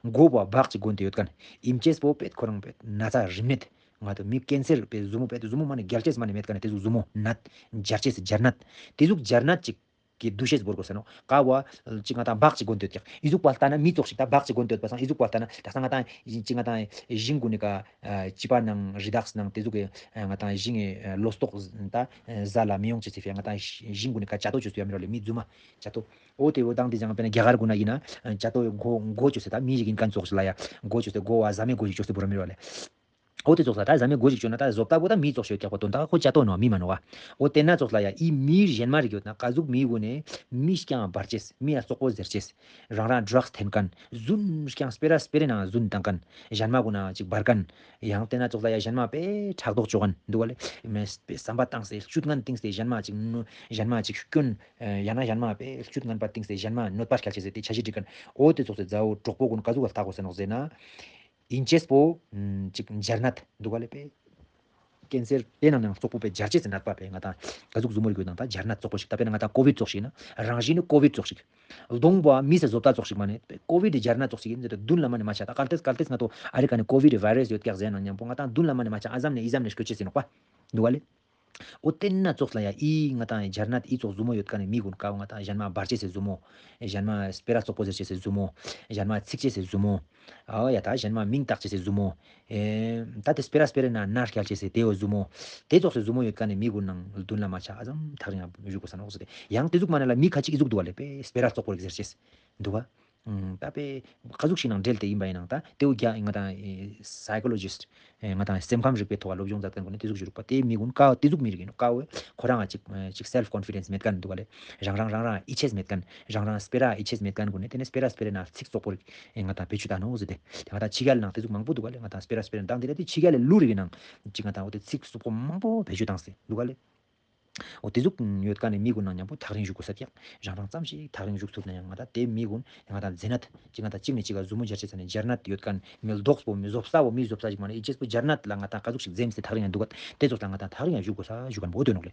མགོ་བོ་བག་ཅིག་གོན་ཏེ་ཡོད་མཁན། ཨིན་ཅེས་པོ་པེད་ཁོ་རང་པེད་ན་ཚ་རིམས་ནད། ང་དང་མི་ཀེན་སར་པེད་ཟུར་མོ་པེད་ཟུར་མོ་མ་ནི་རྒྱལ་ཅེས་མ་ནི་མེད་མཁན་ནི་དེ་ཟུག་ཟུར་མོ་ནད། འབྱར་ཅེས་སི་འབྱར་ནད། དེ་ཟུག་འབྱར་ནད་ཅིག་གི་འདུ་ཤེས་བོར་དགོས་ས་ནོག། ཀ་བོ་ཅིག་ང་ཏང་སྦག་ཅིག་གོན་ཏེ་ཡོད་ཀྱག། ཨི་ཟུག་པ་ལྟ་ན་མི་ཙོགས་ཤིག། ད་སྦག་ཅིག་གོན་ཏེ་ཡོད་པ་སང་ཨི་ཟུག་པ་ལྟ་ན་ད་སང་ང་ཏང་ཅིག་ང་ཏང་ཞིང་གུན་ནི་ཀ་ཨ་བྱི་པ་ནང་རི་དྭགས་ནང་དེ་ཟུག་གི་ཨ་ང་ཏང་ཞིང་གི་ཨ་ལོ་ཏོག་ད་ཨ་ཟ་ལ་མི་ཡོང་ཅེས་སི་ཕིའ་ང་ཏང་ཞིང་གུན་ནི་ཀ་བྱ་ཏོ་ཅོས་ཏེ་ཡོད་མི་རོ་ལེ། མི་རྫུན་མ་བྱ་ཏོ། འོ་དེ་འོ་དང་དེ་ཅང་དཔེར་ན་རྒྱ་གར་གུན་ན་ཡིན་ན་ཨ་བྱ་ཏོ་མགོ་མགོ་ཅོས་ཏེ་ད་མི་ཞིག་ཡིན་མཁན་ཙོགས་ཤིག་ལ་ཡ་མགོ་ཅོས་ཏེ་མགོ་བ་ཟ་མའི་མགོ་ཞིག་ཅོས་ཏེ་བོར་མི་རོ་ལེ། འོ་དེ་ཙོགས་ལ་ད་ཟ་མའི་མགོ་ཞིག་ཅོས་ན་ད་བཟོ་ལྟ་བོ་ད་མི་ཙོགས་ཤིག་ཡོད་ཀྱག་པ་དོན་དག་ཁོ་བྱ་ཏོ་ནོ་མི་མ་ནོ་བ། འོ་དེ་ན་ཙོགས་ལ་ཡ་ཨི་མི་གཞན་མ་རིག་ཡོད་ན་ཀ་ཟུག་མི་གུན་ནི་མི་རྐྱང་བར་ཅེས་མི་ཡ་རྩོག་པོ་ཟེར་ཅེས། རང་རང་ཌྲགས་འཐེན་མཁན། རྫུན་རྐྱང་སྤེ་ར་སྤེ་རའི་ནང་རྫུན་བཏང་མཁན། གཞན་མ་གུན་ན་ཅིག་འབར་མཁན། ཡང་དེ་ན་ཙོགས་ལ་ཡ་གཞན་མ་དཔེ་ཕྲག་དོག་ཅོ་མཁན་འདུག་ག་ལེ། མེ་བསམ་པ་བཏང་སྟེ་སྐྱུད་ངན་བཏིང་སྟེ་གཞན་མ་ཅིག་གཞན་མ་ཅིག་སྐྱོན་ཡང་ན་གཞན་མ་དཔེ་སྐྱུད་ངན་པ་བཏིང་སྟེ་གཞན་མ་གནོད་པ་སྐྱལ་ཅེས་ཟེར་ཏེ་འཆར་གཞི་སྒྲིག་མཁན། འོ་དེ་ཙོགས་སི་མཛའ་བོ་གྲོགས་པོ་གུན་ཀ་ཟུག་ལ་ལྟ་དགོས་ས་ནོག་ཟེར་ན། ཡིན་ཅེས་པོ་ཅིག་འབྱར་ནད་འདུག་ག་ལེ་པེ། ཀེན་སར་དེ་ནང་ནང་རྩོག་པོ་པེ་འབྱར་ཅེས་སི་ནད་པ་པེ་ང་ཏང་ཀ་ཟུག་ཟུར་མོ་རིག་ཡོད་ནང་ད་འབྱར་ནད་རྩོག་པོ་ཞིག། ད་དཔེར་ན་ང་ཏང་ཀོ་བིད་རྩོག་ཞིག་ན་རང་བཞིན་ནི་ཀོ་བིད་རྩོག་ཞིག། གདོང་པོ་མི་སེ་བཟོ་ལྟ་རྩོག་ཞིག་མ་ནེ་ཀོ་བིད་འབྱར་ནད་རྩོག་ཞིག་ཡིན་ཟེར་ཏེ་མདུན་ལ་མ་ནེ་མ་ཆ། ད་གལ་ཏེ་གལ་ཏེ་ང་ཏོ་ཨ་རི་ཀ་ནེ་ཀོ་བིད་བཱའི་རས་ཡོད་ཀྱག་ཟེར་ན་མཉམ་པོ་ང་ཏང་མདུན་ལ་མ་ནེ་མ་ཆ། ཨ་ཙམ་ནེ་ཨི་ཙམ་ནེ་སྐྱོད་ཅེས་སི་ནོག་པ་འདུག་ག་ལེ། འོ་དེ་ན་ཙོགས་ལ་ཡ་ཨི་ང་ཏང་འབྱར་ནད་ཨི་ཙོགས་ཟུར་མོ་ཡོད་མཁན་ནི་མི་གུན་ཀ་བོ་ང་ཏང་གཞན་མ་འབར་ཅེས་སི་ཟུར་མོ། གཞན་མ་སྤེ་ར་རྩོག་པོ་ཟེར་ཅེས་སི་ཟུར་མོ། གཞན་མ་ཚིག་ཅེས་སི་ཟུར་མོ། འོ་ཡ་ད་གཞན་མ་མིང་བཏགས་ཅེས་སི་ཟུར་མོ། ཨེ་ད་དེ་སྤེ་ར་སྤེ་རའི་ནང་ན་སྐྱལ་ཅེས་སི་དེ་བོ་ཟུར་མོ། དེ་ཙོགས་སི་ཟུར་མོ་ཡོད་མཁན་ནི་མི་གུན་ནང་མདུན་ལ་མ་ཆ། ཨ་ཙམ་ཐག་རིང་ཡ་བཞུགས་དགོས་ས་ནོག་ཟེར་ཏེ། ཡང་དེ་ཟུག་མ་ནེ་ལ་མི་ཁ་ཅིག་ཨི་ཟུག་འདུག་ག་ལེ་པེ་སྤེ་ར་རྩོག་པོ་རིག་ཟེར་ཅེས་འདུག་ག། ཨུམ། ད་པེ་ཀ་ཟུག་ཞིག་ནང་འབྲེལ་ཏེ་ཡིན་པ་ཡིན་ནང་ད་དེའུ་རྒྱ་ང་ཏང་ཨེ་སའི་ཀོ་ལོ་ཇིསྟ་ཨེ་ང་ཏང་སེམས་ཁམས་རིག་པའི་ཐོག་ལ་སློབ་སྦྱོང་མཛད་མཁན་གུན་ནི་དེ་ཟུག་ཞིག་རུག་པ། དེའི་མི་གུན་ཀ་དེ་ཟུག་མི་རིག་ཡིན་ནོག། ཀ་བོ་ཁོ་རང་ང་ཅིག་ཨེ་ཅིག་སེལཕ་ཀོན་ཕི་ཌེནས་མེད་མཁན་འདུག་ག་ལེ། རང་རང་རང་རང་ཡིད་ཆེས་མེད་མཁན། རང་རང་སྤེ་ར་ཡིད་ཆེས་མེད་མཁན་གུན་ནི་དེ་ནེ་སྤེ་ར་སྤེ་རའི་ནང་ཚིག་རྩོག་པོ་རིག་ཨེ་ང་ཏང་བེད་སྤྱོད་བཏང་ནོག་ཟེར་ཏེ། དེ་ང་ཏང་ཕྱི་རྒྱལ་ནང་དེ་ཟུག་མང་པོ་འདུག་ག་ལེ། ང་ཏང་སྤེ་ར་སྤེ་རའི་ནང་དེ་ལ་དེ་ཕྱི་རྒྱལ་ལི་ལུགས་རིག་གི་ནང་ཅིག་ང་ཏང་འོ་དེ་ཚིག་རྩོག་པོ་མང་པོ་བེད་སྤྱོད་བཏང་སྟེ་འདུག་ག་ལེ། འོ་དེ་ཟུག་ཡོད་མཁན་ནི་མི་གུན་ནང་མཉམ་པོ་ཐག་རིང་བཞུགས་དགོས་ས་ཀྱག། རང་རང་ཙམ་ཞིག་ཐག་རིང་བཞུགས་ཐུབ་ན་ཡང་ང་ཏང་དེ་མི་གུན་ང་ཏང་མཛེ་ནད་ཅིག་ང་ཏང་གཅིག་ནེ་གཅིག་ག་ཟུར་མོ་འབྱར་ཅེས་ས་ནེ་འབྱར་ནད་ཡོད་མཁན་མི་ལྡོག་པོ་མི་བཟོ་ས་བོ་མི་བཟོ་ས་ཞིག་མ་ནེ་ཨི་ཅེས་པོ་འབྱར་ནད་ལ་ང་ཏང་ཀ་ཟུག་ཞིག་འཛེམས་སེ་ཐག་རིང་ཡ་འདུག་ག། དེ་ཙོགས་ལ་ང་ཏང་ཐག་རིང་ཡ་བཞུགས་དགོས་ས་ཞུ་མཁན་པོ་འོ་དོ་ནོག་ལེ།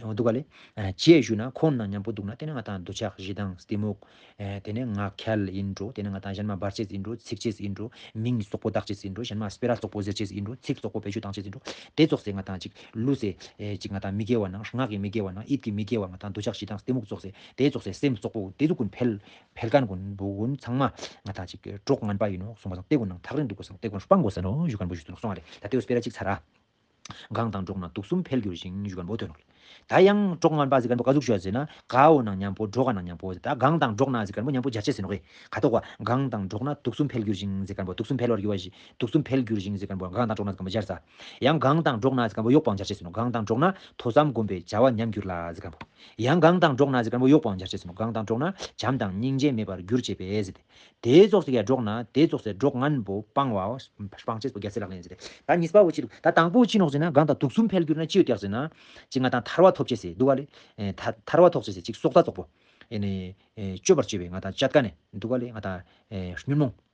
འོ་འདུག་ག་ལེ། ཨ་ཅི་ཡ་ཞུ་ན་ཁོང་ནང་མཉམ་པོ་འདུག་ན་དེ་ནེ་ང་ཏང་འདོད་ཆགས་ཞེ་སྡང་གཏི་མུག་ཨེ་དེ་ནེ་ངག་འཁྱལ་ཡིན་འགྲོ། དེ་ནེ་ང་ཏང་གཞན་མ་འབར་ཅེས་ཡིན་འགྲོ། ཚིག་ཅེས་ཡིན་འགྲོ། མིང་རྩོག་པོ་བཏགས་ཅེས་ཡིན་འགྲོ། གཞན་མ་སྤེ་ར་རྩོག་པོ་ཟེར་ཅེས་ཡིན་འགྲོ། ཚིག་རྩོག་པོ་བེད་སྤྱོད་བཏང་ཅེས་ཡིན་འགྲོ། དེ་ཙོགས་སེ་ང་ཏང་ཅིག་ལུས་སེ་ཨེ་ཅིག་ང་ཏང་མི་དགེ་བ་ནང་ངག་གི་མི་དགེ་བ་ནང་ཡིད་ཀྱི་མི་དགེ་བ་ང་ཏང་འདོད་ཆགས་ཞེ་སྡང་གཏི་མུག་ཙོགས་སེ་དེ་ཙོགས་སེ་སེམས་རྩོག་པོ་དེ་ཟུག་གུན་འཕེལ་འཕེལ་མཁན་གུན་པོ་གུན་ཚང་མ་ང་ཏང་ཅིག་གྲོགས་ངན་པ་ཡིན་ནོག་གསུངས་པ་སང་དེ་གུན་ནང་ཐག་རིང་འདུག་དགོས་སང་དེ་གུན་སྤང་དགོས་ས་ནོག་ཞུ་མཁན་པོ་ཞུ་དུ་ནོག་སོང་བ་ལེ། ད་དེ་བོ་སྤེ་ར་ཅིག་ཚར་ར། གང་དང་འགྲོགས་ན་དུག་གསུམ་འཕེལ་འགྱུར་ཞིང་ཞུ་མཁན་པོ་དོན་ནོག་ལེ། ད་ཡང་གྲོགས་ངན་པ་ཟེར་མཁན་པོ་ཀ་ཟུག་ཞུ་ཟེར་ན་ཀ་བོ་ནང་མཉམ་པོ་འགྲོགས་ཀ་ནང་མཉམ་པོ་ད་གང་དང་འགྲོགས་ན་ཟེར་མཁན་པོ་མཉམ་པོ་སྦྱར་ཅེས་ཟེར་ནོག་གི། ཁ་ཐོག་ག་གང་དང་འགྲོགས་ན་དུག་གསུམ་འཕེལ་འགྱུར་ཞིང་ཟེར་མཁན་པོ་དུག་གསུམ་འཕེལ་བར་འགྱུར་བ་ཞིག་དུག་གསུམ་འཕེལ་འགྱུར་ཞིང་ཟེར་མཁན་པོ་གང་དང་འགྲོགས་ན་ཟེར་མཁན་པོ་སྦྱར་ས། ཡང་གང་དང་འགྲོགས་ན་ཟེར་མཁན་པོ་གཡོག་པའང་སྦྱར་ཅེས་ཟེར་ནོག། གང་དང་འགྲོགས་ན་ཐོས་བསམ་སྒོམ་པའི་བྱ་བ་ཉམས་འགྱུར་ལ་ཟེར་མཁན་པོ། ཡང་གང་དང་འགྲོགས་ན་ཟེར་མཁན་པོ་གཡོག་པའང་སྦྱར་ཅེས་ཟེར་ནོག། གང་དང་འགྲོགས་ན་བྱམས་དང་སྙིང་རྗེ་མེད་པར་འགྱུར་བྱེད་པས་ཟེར་ཏེ། དེ་ཙོགས་སེ་ཡ་འགྲོགས་ན་དེ་ཙོགས་སེ་གྲོགས་ངན་པོ་སྤང་བ་སྤང་ཅེས་པོ་རྒྱལ་སྲས་ལག་ལེན་ཟེར་ཏེ། ད་གཉིས་པ་བོ་ཅི་འདུག། ད་དང་པོ་ཅི་ནོག་ཟེར་ན་གང་དང་དུག་གསུམ་འཕེལ་འགྱུར་ན་ཅི་ཡོད་ཀྱག་ཟེར་ན། ཅིག་ང་ཏང་ཐར་བ་ཐོབ་ཅེས་སི་འདུག་ག་ལེ། ཨེ་ཐ་ཐར་བ་ཐོབ་ཅེས་སི་ཅིག་སོག་ལྟ་ཙོག་པོ། ཨེ་ནི་ཨེ་སྤྱོད་པར་བྱེད་པའི་ང་ཏང་བཅད་ཁན་ནི་འདུག་ག་ལེ། ང་ཏང་ཨེ་ཉོན་མོངས།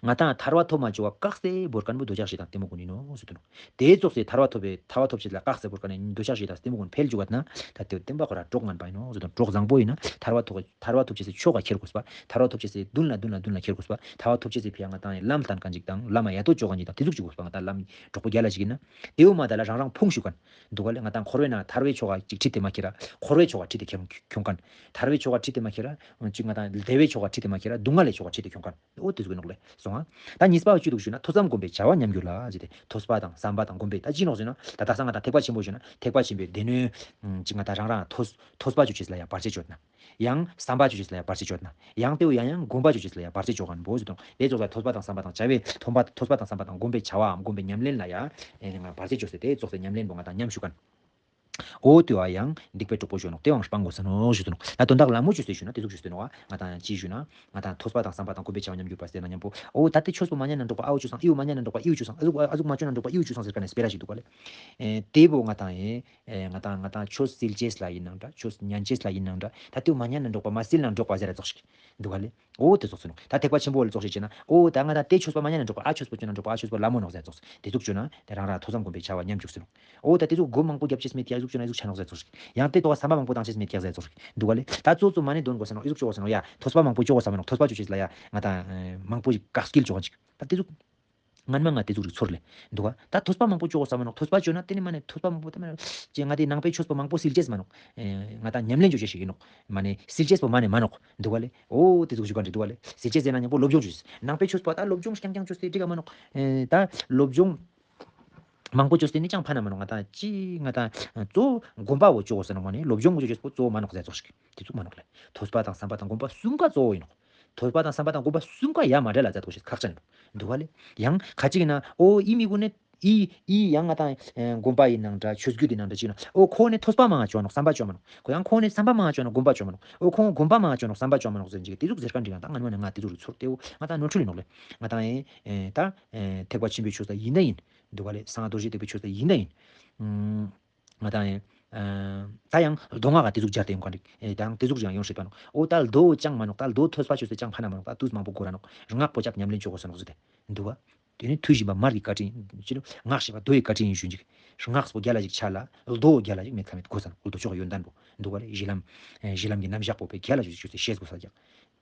ང་ཏང་ཐར་བ་ཐོབ་མ་བཅུག་པ་བཀག་སྟེ་བོར་ཁན་བོ་འདོད་ཆགས་ཞེ་སྡང་གཏི་མུག་གུན་ཡིན་ནོག་ཟེར་དུ་ནོག། དེ་ཙོགས་སེ་ཐར་བ་ཐོབ་པའི་ཐར་བ་ཐོབ་ཅེས་ལ་བཀག་སྟེ་བོར་ཁན་ནི་འདོད་ཆགས་ཞེ་སྡང་གཏི་མུག་གུན་འཕེལ་བཅུག་པ་ན་ད་དེ་བསྟན་པ་ཁོ་ར་གྲོགས་ངན་པ་ཡིན་ནོག་ཟེར་དུ་ནོག། གྲོགས་བཟང་པོ་ཡིན་ན་ཐར་བ་ཐོབ་ཐར་བ་ཐོབ་ཅེས་སི་ཕྱོགས་ཀ་ཁྱེར་དགོས་པ། ཐར་བ་ཐོབ་ཅེས་སི་མདུན་ལ་མདུན་ལ་མདུན་ལ་ཁྱེར་དགོས་པ། ཐར་བ་ཐོབ་ཅེས་སི་ཕི་ཡ་ང་ཏང་ལམ་བསྟན་ཁན་ཅིག་དང་ལམ་ཡ་ཏོ་ཅོ་ཁན་ཅིག་དང་དེ་ཟུག་ཅིག་དགོས་པ། ང་ཏང་ལམ་གྲོགས་པོ་རྒྱལ་ལ་ཞིག་ཡིན་ན། དེའུ་མ་ད་ལ་རང་རང་ཕུང་ཞུ་ཁན་འདུག་ག་ལེ། ང་ཏང་འཁོར་བའི་ནང་ཐར་བའི་ཕྱོགས་ཀ་ཅིག་ཁྲིད་དེ་མ་ཁྱེར་ར་འཁོར་བའི་ཕྱོགས་ཀ་ཁྲིད་དེ་ཁྱོང་ཁྱོང་ཁན། ཐར་བའི་ཕྱོགས་ཀ་ཁྲིད་དེ་མ་ཁྱེར་ར་ཅིག་ང་ཏང་བདེ་བའི་ཕྱོགས་ཀ་ཁྲིད་དེ་མ་ཁྱེར་ར་སྡུག་བསྔལ་ལི་ཕྱོགས་ཀ་ཁྲིད་དེ་ཁྱོང་ཁན། འོ་དེ་ཟུག་ནོག་ལེ། སོང་ང་། ད་གཉིས་པ་བ་ཅི་འདུག་ཞུ་ན་ཐོས་བསམ་སྒོམ་པའི་བྱ་བ་ཉམས་འགྱུར་ལ་ཟེར་ཏེ་ཐོས་པ་དང་བསམ་པ་དང་སྒོམ་པའི་ད་ཅི་ནོག་ཟེར་ན་ད་དག་ས་ང་ཏང་ཐེག་པ་ཆེན་པོ་ཞུ་ན་ཐེག་པ་ཆེན་པོའི་སྡེ་སྣོད་ཅིག་ང་ཏང་རང་རང་ཐོས་ཐོས་པ་ཅོ་ཅེས་ལ་ཡ་བར་ཆད་ཅོ་ན། ཡང་བསམ་པ་ཅོ་ཅེས་ལ་ཡ་བར་ཆད་ཅོ་ན། ཡང་དེའུ་ཡང་ཡང་སྒོམ་པ་ཅོ་ཅེས་ལ་ཡ་བར་ཆད་ཅོ་ཁན་བོ་ཟེར་དུ་ནོག། དེ་ཙོགས་ལ་ཐོས་པ་དང་བསམ་པ་དང་བྱ་བའི་ཐོས་པ་ཐོས་པ་དང་བསམ་པ་དང་སྒོམ་པའི་བྱ་བའམ་སྒོམ་པའི་ཉམས་ལེན་ལ་ཡ་ཨེ་ནི་ང་བར་ཆད་ཅོས་ཏེ་དེ་ཙོགས་སི་ཉམས་ལེན་བོ་ང་ཏང་ཉམས་ཞུ་ཁན། འོ་དེ་བོ་ཡང་སྡིག་པའི་གྲོགས་པོ་ཞུ་ནོག། དེ་བོའང་སྤང་དགོས་ས་ནོག་ཞུ་དུ་ནོག། ད་དོན་དག་ལ་མོ་ཅོས་ཏེ་ཞུ་ན་དེ་ཟུག་ཞུ་དུ་ནོག། ང་ཏང་ཅི་ཞུ་ན་ང་ཏང་ཐོས་པ་དང་བསམ་པ་དང་སྒོམ་པའི་བྱ་བ་ཉམས་འགྱུར་བ་ཟེར་ན་མཉམ་པོ་འོ་ད་དེ་ཆོས་པོ་མ་ཉན་ན་འགྲོགས་པ་ཨའུ་ཅོ་སང་ཨིའུ་མ་ཉན་ན་འགྲོགས་པ་ཨིའུ་ཅོ་སང་ཨ་ཟུག་ཨ་ཟུག་མ་ཅོ་ན་འགྲོགས་པ་ཨིའུ་ཅོ་སང་ཟེར་ཁན་ནི་སྤེ་ར་ཞིག་འདུག་ག་ལེ། ཨེ་དེ་བོ་ང་ཏང་ཨེ་ཨེ་ང་ཏང་ང་ཏང་ཆོས་སིལ་ཅེས་ལ་ཡིན་ནང་འདྲ་ཆོས་ཉན་ཅེས་ལ་ཡིན་ནང་འདྲ་ད་དེ་བོ་མ་ཉན་ན་འགྲོགས་པ་མ་སིལ་ན་འགྲོགས་པ་ཟེར་ར་ཙོགས་ཤིག་འདུག་ག་ལེ། འོ་དེ་ཙོགས་སུ་ནོག། ད་ཐེག་པ་ཆེན་པོ་ལ་ཙོགས་ཤིག་ཅེ་ན་འོ་ད་ང་ཏང་དེ་ཆོས་པ་མ་ཉན་ན་འགྲོགས་པ་ཨ་ཆོས་པོ་ཅོ་ན་འགྲོགས་པ་ཨ་ཆོས་པོ་ལ་མོ་ནོག་ཟེར་ཙོགས་དེ་ཟུག་ཅོ་ན་དེ་རང་རང་ཐོས་བསམ་སྒོམ་པའི་བྱ་བ་ཉམས་འཇུག་སུ་ནོག། འོ་ད་དེ་ཟུག་སྒོམ་མང་པོ་རྒྱབ་ཅེས་མེད་ཀྱག་ཨི་ཟུག་ཅོ་ན་ཨི་ཟུག་ཆ་ནོག་ཟེར་ཙོགས་ཤིག། ཡང་དེ་ཐོག་བསམ་པ་མང་པོ་བཏང་ཅེས་མེད་ཀྱག་ཟེར་ཙོགས་ཤིག་འདུག་ག་ལེ། ད་གཙོ་གཙོ་མ་ནི་དོན་དགོས་ས་ནོག། ཨི་ཟུག་ཅོ་དགོས་ས་ནོག། ཡ་ཐོས་པ་མང་པོ་ཅོ་དགོས་ས་མ་ནོག། ཐོས་པ་ཅོ་ཅེས་ལ་ཡ་ང་ཏང་མང་པོ་ཞིག་བཀག་སྐྱིལ་ཅོ་ཁན་ཅིག་ད་དེ་ཟུག་ སྔན་མ་ང་དེ་ཟུག་རིག་ཚོར་ལེ། འདུག་ག་ད་ཐོས་པ་མང་པོ་ཅོ་གོས་ས་མ་ནོག། ཐོས་པ་ཅོ་ན་དེ་ནི་མ་ནེ་ཐོས་པ་མང་པོ་དེ་མ་ནེ་ཅི་ང་དེ་ནང་པའི་ཆོས་པོ་མང་པོ་སིལ་ཅེས་མ་ནོག། ཨེ་ང་ད་ཉམས་ལེན་ཅོ་ཅེས་ཤིག་ཨིན་ནོག། མ་ནེ་སིལ་ཅེས་པོ་མ་ནེ་མ་ནོག། འདུག་ག་ལེ། འོ་དེ་ཟུག་ཞུ་ག་འདྲི་འདུག་ག་ལེ། སིལ་ཅེས་ཟེར་ན་ཉམ་པོ་སློབ་སྦྱོང་ཅོས། ནང་པའི་ཆོས་པོ་ད་སློབ་སྦྱོང་རྐྱང་རྐྱང་ཅོས་ཏེ་འགྲིག་ག་མ་ནོག། ཨེ་ད་སློབ་སྦྱོང་མང་པོ་ཅོས་ཏེ་ནི་ཅང་ཕན་ན་མ་ནོག། ང་ད་ཅི་ང་ད་གཙོ་བོ་སྒོམ་པ་བོ་ཅོ་གོས་ས་ནོག། མ་ནེ་སློབ་སྦྱོང་བོ་ཅོ་ཅེས་པོ་གཙོ་བོ་མ་ནོག་ཟེར་ཙོགས་ཤིག། དེ་ཙུག་མ་ནོག་ལེ། ཐོས་པ་དང་བསམ་པ་དང་སྒོམ་པ་གསུམ་ཀ་གཙོ་བོ་ཨིན་ནོག། ཐོས་པ་དང་བསམ་པ་དང་སྒོམ་པ་གསུམ་ཀ་ཡ་མ་བྲལ་ལ་མཛད་དགོས་ཤེས་ཁག་ཅན་ཨིན་ནོག། འདུག་ག་ལེ། ཡང་ཁ་ཅིག་ཨིན་ན་འོ་ཨི་མི་གུན་ནི་ཨི་ཨི་ཡང་ང་ད་ཨེ་སྒོམ་པ་ཨིན་ནང་འདྲ་ཆོས་བརྒྱུད་ཨིན་ནང་འདྲ་ཅིག་ན་འོ་ཁོ་ནི་ཐོས་པ་མང་ང་ཅོ་ནོག་བསམ་པ་ཅོ་མ་ནོག། ཁོ་ཡང་ཁོ་ནི་བསམ་པ་མང་ང་ཅོ་ནོག་སྒོམ་པ་ཅོ་མ་ནོག། འོ་ཁོ་སྒོམ་པ་མང་ང་ཅོ་ནོག་བསམ་པ་ཅོ་མ་ནོག་ཟེར་ཅིག་དེ་ཟུག་ཟེར་ཁན་འདྲི་ཡང་ད་སྔན་མ་ནེ་ང་དེ་ཟུག་རིག་ཚོར་ཏེ་འོ་ང་ད་ནོར་འཁྲུལ་ཨིན་ནོག་ལེ། ང་ད་ཨེ་ཨེ་ད་ཨེ་ཐེག་པ་ཆེན་པོའི་ཆོས་ལ་ཨིན་ན་ཨིན། འདུག་ག་ལེ། གསང་སྔགས་རྡོ་རྗེ་ཐེག་པའི་ཆོས་ལ་ཨིན་ན་ཨིན། ཨུམ། ང་ད་ཡང་ཨ་ད་ཡང་མདོ་སྔགས་ཀ་དེ་ཟུག་སྦྱར་ཏེ་ཡོང་ག་འདུག། ཨེ་ད་ཡང་དེ་ཟུག་ཅིག་ཡང་ཡོང་སྲིད་པ་ནོག། འོ་ད་མདོ་ཅང་མ་ནོག། ད་མདོ་ཐོས་པ་ཅོས་ཏེ་ཅང་ཕན་ན་མ་ནོག། ད་དུས་མང་པོ་འགོར་ར་ནོག། སྔགས་པོ་ཅབ་ཉམས་ལེན་ཅོ་གོས་ས་ནོག་ཟེར་ཏེ། འདུག་ག། དེ་ནི་ཐོས་བཞིན་པ་མར་གྱི་བཀའ་དྲིན་ཅི་ནོག། སྔགས་ཞེས་པ་མདོ་ཡི་བཀའ་དྲིན་ཨིན་ཞུ་ཅིག། སྔགས་པོ་རྒྱལ་ལ་ཞིག་ཆ་ལ་མདོ་རྒྱལ་ལ་ཞིག་མེད་ཁ་མེད་གོས་ས་ནོག། འོ་མདོ་ཕྱོགས་ཡོན་ཏན་པོ། འདུག་ག་ལེ། གཞི་ལམ་ཨེ་གཞི་ལམ་གྱི་རྣམ་གཞག་པོ་པེ་རྒྱལ་ལ་ཞིག་ཅོས་ཏེ་ཤེས་གོས་ས་ཀྱག།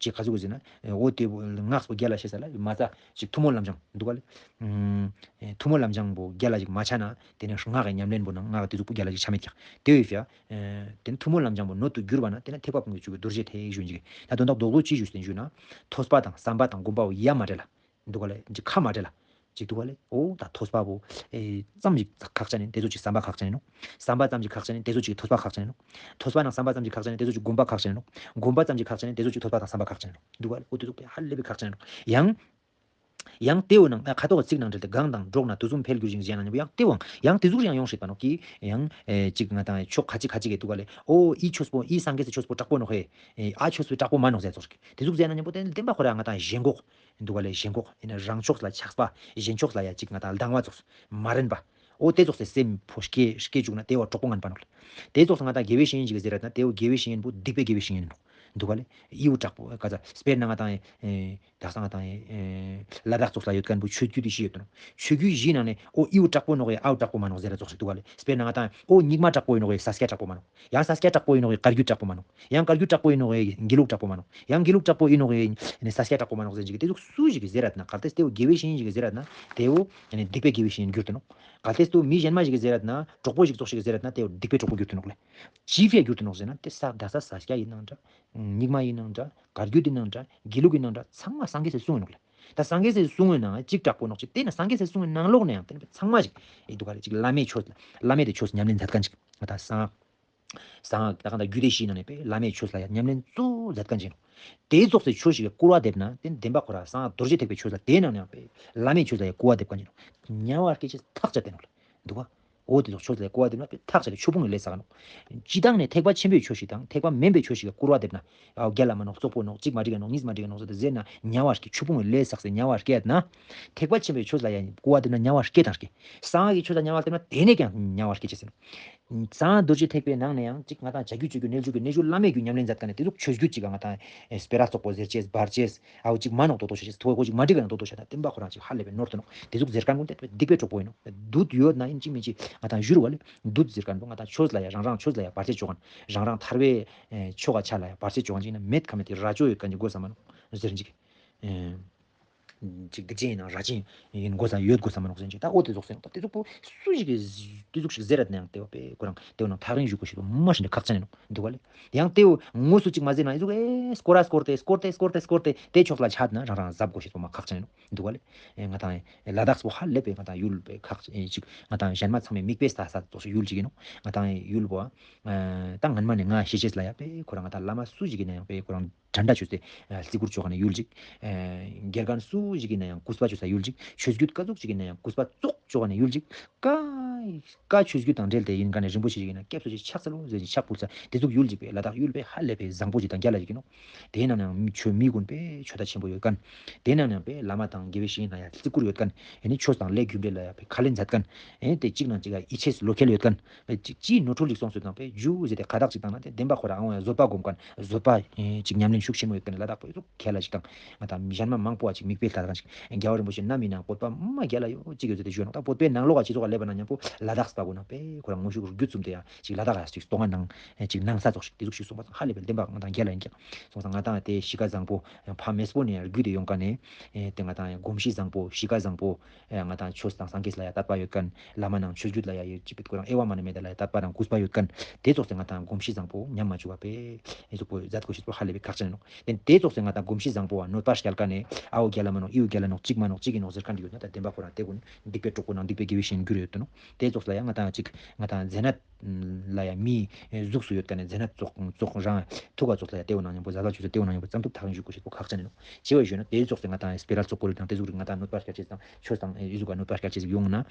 ཅི་ག་ཟུག་ཟེར་ན། ཨེ་འོ་དེ་བོ་སྔགས་པོ་རྒྱལ་ལ་ཤེས་ས་ལ་མ་ཚད་ཅིག་ཐུན་མོང་ལམ་སྦྱང་འདུག་ག་ལེ། ཨུམ། ཨེ་ཐུན་མོང་ལམ་སྦྱང་པོ་རྒྱལ་ལ་ཞིག་མ་ཆ་ན་དེ་ནེ་སྔགས་ཀྱི་ཉམས་ལེན་པོ་ནང་སྔགས་དེ་ཟུག་པོ་རྒྱལ་ལ་ཞིག་ཆ་མེད་ཀྱག། དེ་བོའི་ཕྱིར། ཨེ་དེ་ནེ་ཐུན་མོང་ལམ་སྦྱང་པོ་ནོར་དུ་གྱུར་པ་ན་དེ་ནེ་ཐེག་པ་ཀུན་གྱི་མཆོག་གི་རྡོ་རྗེ་ཐེག་ཞུ་ཅིག། ད་དོན་དག་རྡོག་རྡོག་ཅི་ཞུས་ཏེ་ཞུ་ན། ཐོས་པ་དང་བསམ་པ་དང་སྒོམ་པ་བོ་ཡ་མ་བྲལ་ལ། འདུག་ག་ལེ། ཅིག་ཁ་མ་བྲལ་ལ། ཅིག་འདུག་ག་ལེ། འོ་ད་ཐོས་པ་བོ་ཨེ་ཙམ་ཞིག་ཁག་ཅན་ཨིན་དེ་ཙོགས་ཅིག་བསམ་པ་ཁག་ཅན་ཨིན་ནོག། བསམ་པ་ཙམ་ཞིག་ཁག་ཅན་ཨིན་དེ་ཙོགས་ཅིག་ཐོས་པ་ཁག་ཅན་ཨིན་ནོག། ཐོས་པ་ནང་བསམ་པ་ཙམ་ཞིག་ཁག་ཅན་ཨིན་དེ་ཙོགས་ཅིག་སྒོམ་པ་ཁག་ཅན་ཨིན་ནོག། སྒོམ་པ་ཙམ་ཞིག་ཁག་ཅན་ཨིན་དེ་ཙོགས་ཅིག་ཐོས་པ་དང་བསམ་པ་ཁག་ཅན་ཨིན་ནོག། འདུག་ག་ལེ། འོ་དེ་ཙོགས་པེ་ཧ་ལས་པེ་ཁག་ཅན་ཨིན་ནོག། ཡང་། ཡང་དེའུ་ནང་ད་ཁ་ཐོག་གི་ཚིག་ནང་འབྲེལ་ཏེ་གང་དང་འགྲོགས་ན་དུས་གསུམ་འཕེལ་འགྱུར་ཞིང་ཟེར་ན་ཉམ་པོ་ཡང་དེའུའང་ཡང་དེ་ཟུག་ཅིག་ཡང་ཡོང་སྲིད་པ་ནོག་གི། ཡང་ཨེ་ཅིག་ང་དང་ཕྱོགས་ཁ་ཅིག་ཁ་ཅིག་གི་འདུག་ག་ལེ། འོ་འི་ཆོས་པོ་འི་སངས་རྒྱས་སི་ཆོས་པོ་དྲག་པོ་ནོག་ཧེ། ཨ་ཆོས་པོ་དྲག་པོ་མ་ནོག་ཟེར་ཙོགས་ཤིག་དེ་ཟུག་ཟེར་ན་ཉམ་པོ་དེ་བདེན་པ་ཁོ་རང་ང་དང་ཞེན་ཁོག་འདུག་ག་ལེ། ཞེན་ཁོག་ཨིན་ན་རང་ཕྱོགས་ལ་ཆགས་པ། གཞན་ཕྱོགས་ལ་ཡ་ཅིག་ང་དང་སྡང་བ་ཙོགས་མ་རན་པ། འོ་དེ་ཙོགས་སི་སེམས་པོ་སྐྱེ་སྐྱེ་བཅུག་ན་དེ་བོ་གྲོགས་པོ་ངན་པ་ནོག་ལེ། དེ་ཙོགས་སི་ང་དང་དགེ་བའི་བཤེས་གཉེན་ཞིག་ཟེར་རད་ན་དེ་བོ་དགེ་བའི་བཤེས་གཉེན་ནོག། འདུག་ག་ལེ། འི་བོ་དྲག་པོ་ག་ས་དཔེར་ན་ང་དང་ཨེ་དག་ས་ང་དང་ཨེ་ལ་དྭགས་ཙོགས་ལ་ཡོད་ཁན་པོ་ཆོས་བརྒྱུད་དེ་བཞི་ཡོད་དོ་ནོག། ཆོས་བརྒྱུད་བཞི་ནང་ནེ་འོ་འི་བོ་དྲག་པོ་ནོག་ཡ་ཨ་བོ་དྲག་པོ་མ་ནོག་ཟེར་ར་ཙོགས་ཤིག་འདུག་ག་ལེ། དཔེར་ན་ང་དང་འོ་རྙིང་མ་དྲག་པོ་ཨིན་ནོག་ཡ་ས་སྐྱ་དྲག་པོ་མ་ནོག། ཡང་ས་སྐྱ་དྲག་པོ་ཨིན་ནོག་ཡ་བཀའ་བརྒྱུད་དྲག་པོ་མ་ནོག། ཡང་བཀའ་བརྒྱུད་དྲག་པོ་ཨིན་ནོག་ཡ་དགེ་ལུགས་དྲག་པོ་མ་ནོག། ཡང་དགེ་ལུགས་དྲག་པོ་ཨིན་ནོག་ཡ་ས་སྐྱ་དྲག་པོ་མ་ནོག་ཟེར་ཅིག་དེ་ཙོགས་སུ་ཞིག་གི་ཟེར་རད་ན་གལ་ཏེ་དེ་བོ་དགེ་བའི་བཤེས་གཉེན་ཞིག་གི་ཟེར་རད་ན་དེ་བོ་སྡིག་པའི་དགེ་བའི་བཤེས་གཉེན་གྱུར་དུ་ནོག། གལ་ཏེ་དེ་བོ་མི་གཞན་མ་ཞིག་གི་ཟེར་རད་ན་གྲོགས་པོ་ཞིག་ཙོགས་ཤིག་གི་ཟེར་རད་ན་དེ་བོ་སྡིག་པའི་གྲོགས་པོ་གྱུར་དུ་ནོག་ལེ། ཅི་ཕི་གྱུར་དུ་ནོག་ཟེར་ན་དེ་ས་དག་ས་ས་སྐྱ་ཨིན་ནང་འདྲ། རྙིང་མ་ཨིན་ནང་འདྲ། བཀའ་བརྒྱུད་ཨིན་ནང་འདྲ། དགེ་ལུགས་ཨིན་ནང་འདྲ། ཚང་མ་སངས་རྒྱས་སི་གསུང་ཨིན་ནོག་ལེ། ད་སངས་རྒྱས་སི་གསུང་ངི་ནང་ཅིག་དྲག་པོ་ནོག་ཅིག་དེ་ན་སངས་རྒྱས་སི་གསུང་ངི་ནང་ལོགས་ནེ་ཡང་དེ་ནེ་ཚང་མ་ཞིག་ཨེ་འདུག་ག་ལེ། ཅིག་བླ་མའི་ཆོས་ལ་བླ་མའི་དེ་ཆོས་ཉམས་ལེན་མཛད་ཁན་ཅིག་ང་དང་གསང་སྔགས་གསང་སྔགས་ད་གང་ལྟར་རྒྱུད་སྡེ་བཞིའི་ནང་ནེ་པེ་བླ་མའི་ཆོས་ལ་ཡང་ཉམས་ལེན་གཙོ་བོ་མཛད་ཁན་ཅིག་ནོག། དེ་ཙོགས་སི་ཆོས་ཤིག་གི་སྐུར་བ་འདེབས་ན་དེ་བདེན་པ་ཁོ་རང་གསང་སྔགས་རྡོ་རྗེ་ཐེག་པའི་ཆོས་ལ་དེའི་ནང་ནེ་ཡང་པེ་བླ་མའི་ཆོས་ལ་ཡང་སྐུར་བ་འདེབས་ཁན་ཅིག་ནོག། དམྱལ་བ་སྐྱེ་ཅེས་ཐག་ཆོད་དེ་ནོག་ལེ། འདུག་ག། འོ་དེ་ཙོགས་ཆོས་ལ་སྐུར་བ་འདེབས་ན་པེ་ཐག་ཆོད་དེ་ཆོས་ཕུང་གི་ལས་བསགས་ནོག། སྤྱིར་བཏང་ནེ་ཐེག་པ་ཆེན་པོའི་ཆོས་ཤིག་དང་ཐེག་པ་དམན་པའི་ཆོས་ཤིག་གི་སྐུར་བ་འདེབས་ན། ཨའོ་རྒྱལ་ལ་མ་ནོག་ཙོག་པོ་ནོག་གཅིག་མ་འགྲིག་ག་ནོག་གཉིས་མ་འགྲིག་ག་ནོག་ཟེར་ཏེ་ཟེར་ན་དམྱལ་བ་སྐྱེ། ཆོས་ཕུང་གི་ལས་བསགས་སེ་དམྱལ་བ་སྐྱེ་ཡོད་ན། ཐེག་པ་ཆེན་པོའི་ཆོས་ལ་ཡང་སྐུར་བ་འདེབས་ན་དམྱལ་བ་སྐྱེ་དང་སྐྱེ། གསང་སྔགས་ཀྱི་ཆོས་ལ་དམྱལ་བ་འདེབས་ན་དེ་ནེ་ཀྱང་དམྱལ་བ་སྐྱེ་ཅེས་ཟེར་ནོག། གསང་སྔགས་རྡོ་རྗེ་ཐེག་པའི་ནང་ནེ་ཡང་ཅིག་ང་དང་བྱ་རྒྱུད་སྤྱོད་རྒྱུད་གནས་རྒྱུད་ཀྱི་གནས་རྒྱུད་བླ་མེད་རྒྱུད་ཉམས་ལེན་མཛད་ཁན་ནི་དེ་ཟུག་ཆོས་བརྒྱུད་ཅིག་ག་ང་དང་ཨེ་སྤེ་ར་ཙོག་པོ་ཟེར་ཅེས་འབར་ཅེས། ཨའོ་ཅིག་མ་ནོག་ཏོ་ཏོ་ཤ་ཅེས་ཐོ་ཁོ་ཅིག་མ་འགྲིག་ག་ནོག་ཏོ་ཏོ་ཤ་ད་བདེན་པ་ཁོ་རང་ཅིག་ཧ་ལས་པའི་ནོར་ཏོ་ནོག། དེ་ཟུག་ཟེར་ཁན་ཀུན་དེ་སྡིག་པའི་གྲོགས་པོ་ཨིན་ནོག། བདུད་ཡོད་ན་ཨིན་ཅིག་མིན་ཅིག་ང་དང་ཞུ་རུ་བ་ལེ། བདུད་ཟེར་ཁན་པོ་ང་དང་ཆོས་ལ་ཡ་རང་རང་ཆོས་ལ་ཡ་བར་ཆད་ཅོ་ཁན། རང་རང་ཐར་པའི་ཨེ་ཆོས་ག་ཆ་ལ་ཡ་བར་ཆད་ཅོ་ཁན་ཅིག་ན་མེད་ཁ་མེད་དེ་ར་ཅོ་ཡོད་ཁན་ཅིག་དགོས་ས་མ་ནོག་ཟེར་ཅིག། ཨེ། ཅིག་སྡིག་ཅན་ཨིན་ན་ར་ཅན་ཨིན་དགོས་ས་ཡོད་དགོས་ས་མ་ནོག་ཟེར་ཅིག། ད་འོ་དེ་ཟུག་ཟེར་ནོག། ད་དེ་ཟུག་པོ་སུ་ཞིག་གི་དེ་ཟུག་ཞིག་ཟེར་རད་ན་ཡང་དེ་བ་པེ་ཁོ་རང་དེ་བོ་ནང་ཐག་རིང་བཞུགས་དགོས་ཤེས་པོ་མ་ཤེས་ན་ཁག་ཅན་ཨིན་ནོག། འདུག་ག་ལེ། ཡང་དེ་བོ་དངོས་སུ་ཅིག་མ་ཟེར་ན་ཨི་ཟུག་ཨེ་སྐོར་ར་སྐོར་ཏེ་སྐོར་ཏེ་སྐོར་ཏེ་སྐོར་ཏེ་དེ་ཕྱོགས་ལ་ཆ་ན་རང་རང་གཟབ་དགོས་ཤེས་པོ་མ་ཁག་ཅན་ཨིན་ནོག། འདུག་ག་ལེ། ཨེ་ང་དང་ཨེ་ལ་དྭགས་པོ་ཧ་ལས་པའི་ང་དང་ཡུལ་པེ་ཁག་ཨེ་ཅིག་ང་དང་གཞན་མ་ཚང་མའི་མིག་དཔེ་ལྟ་ས་ཙོགས་ཤིག་ཡུལ་ཅིག་ཨིན་ནོག། ང་དང་ཡུལ་པོ་ཨ་ད་སྔན་མ་ནེ་ང་ཤེས་ཅེས་ལ་ཡ་པེ་ཁོ་རང་ང་དང་བླ་མ་སུ་ཞིག་ཨིན་ན་ཡང་པེ་ཁོ་རང་དྲན་དྲ་ཅོས་ཏེ་ཨ་བརྩི་བཀུར་ཅོ་ཁན་ནི་ཡུལ་ཅིག། ཨེ་དགེ་རྒན་སུ་ཞིག་ཨིན་ན་ཡང་གུས་པ་ཅོ་ས་ཡུལ་ཅིག། ཆོས་བརྒྱུད་ཀ་ཟུག་ཅིག་ཨིན་ན་ཡང་གུས་པ་ཙོགས་ཅོ་ཁན་ནི་ཡུལ་ཅིག། ཀ་ཀ་ཆོས་བརྒྱུད་དང་འབྲེལ་ཏེ་ཨིན་ཁན་ནི་རིན་པོ་ཆེ་ཞིག་ཨིན་ན་སྐྱབས་སུ་ཅིག་ཕྱག་འཚལ་ལོ་ཟེར་ཅིག་ཕྱག་ཕུལ་ས་དེ་ཟུག་ཡུལ་ཅིག་པེ་ལ་དྭགས་ཡུལ་པེ་ཧ་ལས་པེ་བཟང་པོ་ཅིག་དང་རྒྱལ་ལ་ཞིག་ཨིན་ནོག། དེའི་ནང་ནེ་ཡང་ཆོས་མི་ཀུན་པེ་ཆོས་དད་ཆེན་པོ་ཡོད་ཁན། དེའི་ནང་ནེ་ཡང་པེ་བླ་མ་དང་དགེ་བའི་བཤེས་གཉེན་ལ་ཡ་བརྩི་བཀུར་ཡོད་ཁན། ཨེ་ནི་ཆོས་དང་ལས་རྒྱུ་འབྲས་ལ་ཡ་པེ་ཁས་ལེན་མཛད་ཁན། ཨེ་དེ་གཅིག་ནང་གཅིག་ལ་ཡིད་ཆེས་བློ་ཁེལ་ཡོད་ཁན། ཅིག་ཅིའི་ནོར་འཁྲུལ་ཞིག་སོང་སོང་དང་པེ་ཇུ་ཟེར་ཏེ་ཁ་བཏགས་ཅིག་བཏང་ན་དེ་བདེན་པ་ཁོ་རང་ཨང་བཟོད་པ་སྒོམ་ཁན་བཟོད་པ་ཨེ་ཅིག་ཉམས་ལེན་ཤུགས་ཆེན་མོ་ཡོད་ཁན་ལ་དྭགས་པོ་ཡོད་ཁན་ལ་ཞིག་དང་ང་དང་གཞན་མ་མང་པོ་བ་ཅིག་མིག་དཔེ་ལྟ་ ད་གང་ཞིག་རྒྱལ་བ་རིན་པོ་ཆེ་ནམ་ཡིན་ནང་བོད་པ་མ་རྒྱལ་ལ་ཡོད་ཅིག་ཡོད་ཟེར་ཏེ་ཞུ་ནོག། ད་བོད་པའི་ནང་ལོགས་ཀ་སྤྱི་ཚོགས་ལ་སླེབས་པ་ན་མཉམ་པོ་ལ་དྭགས་པ་གུན་ནང་པེ་ཁོ་རང་དངོས་ཤུགས་རྒྱུད་བཙུམ་སྟེ་ཡང་ཅིག་ལ་དྭགས་ཡ་ཅིག་སྟོང་ང་ནང་ཅིག་ནང་ས་ཙོགས་ཤིག་དེ་ཟུག་ཞིག་གསུངས་པ་ཙང་ཧ་ལས་པའི་བདེན་པ་ང་དང་རྒྱལ་ལ་ཡིན་ཀྱག་གསུངས་ཙང་ང་དང་དེ་གཤིས་ཀ་བཟང་པོ་ཕ་མེས་པོ་ནས་རྒྱུད་དེ་ཡོང་ཀ་ནས་དེ་ང་དང་གོམས་གཤིས་བཟང་པོ་གཤིས་ཀ་བཟང་པོ་ང་དང་ཆོས་དང་སངས་རྒྱས་ལ་ཡ་དད་པ་ཡོད་མཁན་བླ་མ་ནང་ཆོས་བརྒྱུད་ལ་ཡ་ཡོད་ཅིག་པེ་ཁོ་རང་དབྱེ་བ་མ་ནེ་མེད་ད་ལ་ཡ་དད་པ་དང་གུས་པ་ཡོད་མཁན་དེ་ཙོགས་སེ་ང་དང་གོམས་གཤིས་བཟང་པོ་ཉམས་མ་བཅུག་པ་པེ་ཨེ་ཟུག་པོ་མཛད་དགོས་ཤེས་པོ་ཧ་ལས་པའི་ཁག་ཅན་ནོག། དེ་དེ་ཙོགས་སེ་ང་དང་གོམས་གཤིས་བཟང་པོ་བ་གནོད་པ་སྐྱལ་ཀ་ནས་ཨའོ་རྒྱལ་ལ་མ་ནོག་ཨིའུ་རྒྱལ་ལ་ནོག་གཅིག་མ་ནོག་གཅིག་ཡིན་ནོག་ཟེར་མཁན་འདི་ཡོད་ན་ད་བདེན་པ་ཁོ་རང་དེ་ཀུན་སྡིག་པའི་གྲོགས་པོ་ནང་སྡིག་པའི་དགེ་བའི་བཤེས་གཉེན་གྱུར་ཡོད་དོ་ནོག། དེ་ཙོགས་ལ་ཡང་ང་དང་ཅིག་ང་དང་མཛེ་ནད་ལ་ཡང་མིའི་གཟུགས་སུ་ཡོད་ཀ་ནས་མཛེ་ནད་ཙོགས་ཙོགས་རང་ཐུག་ག་ཙོགས་ལ་ཡང་དེ་བོ་ནང་མཉམ་པོ་ཟ་ཟ་ཆུ་ཆུ་དེ་བོ་ནང་མཉམ་པོ་བརྩམས་ཐུབ་ཐག་རིང་བཞུགས་དགོས་ཤེས་པོ་ཁག་ཅན་ཡིན་ནོག། ཅི་བ་ཞུས་ན་དེ་ཙོགས་སེ་ང་དང་སྤེ་ར་ཙོགས་པོ་རིགས་དང་དེ་ཟུག་རིགས་ང་དང་གནོད་པ་སྐྱལ་ཅེས་དང་ཆོས་དང་ཨེ་ཟུག་ག་གནོད་པ་སྐྱལ་ཅེས་ཟིག་ཡོང་ན།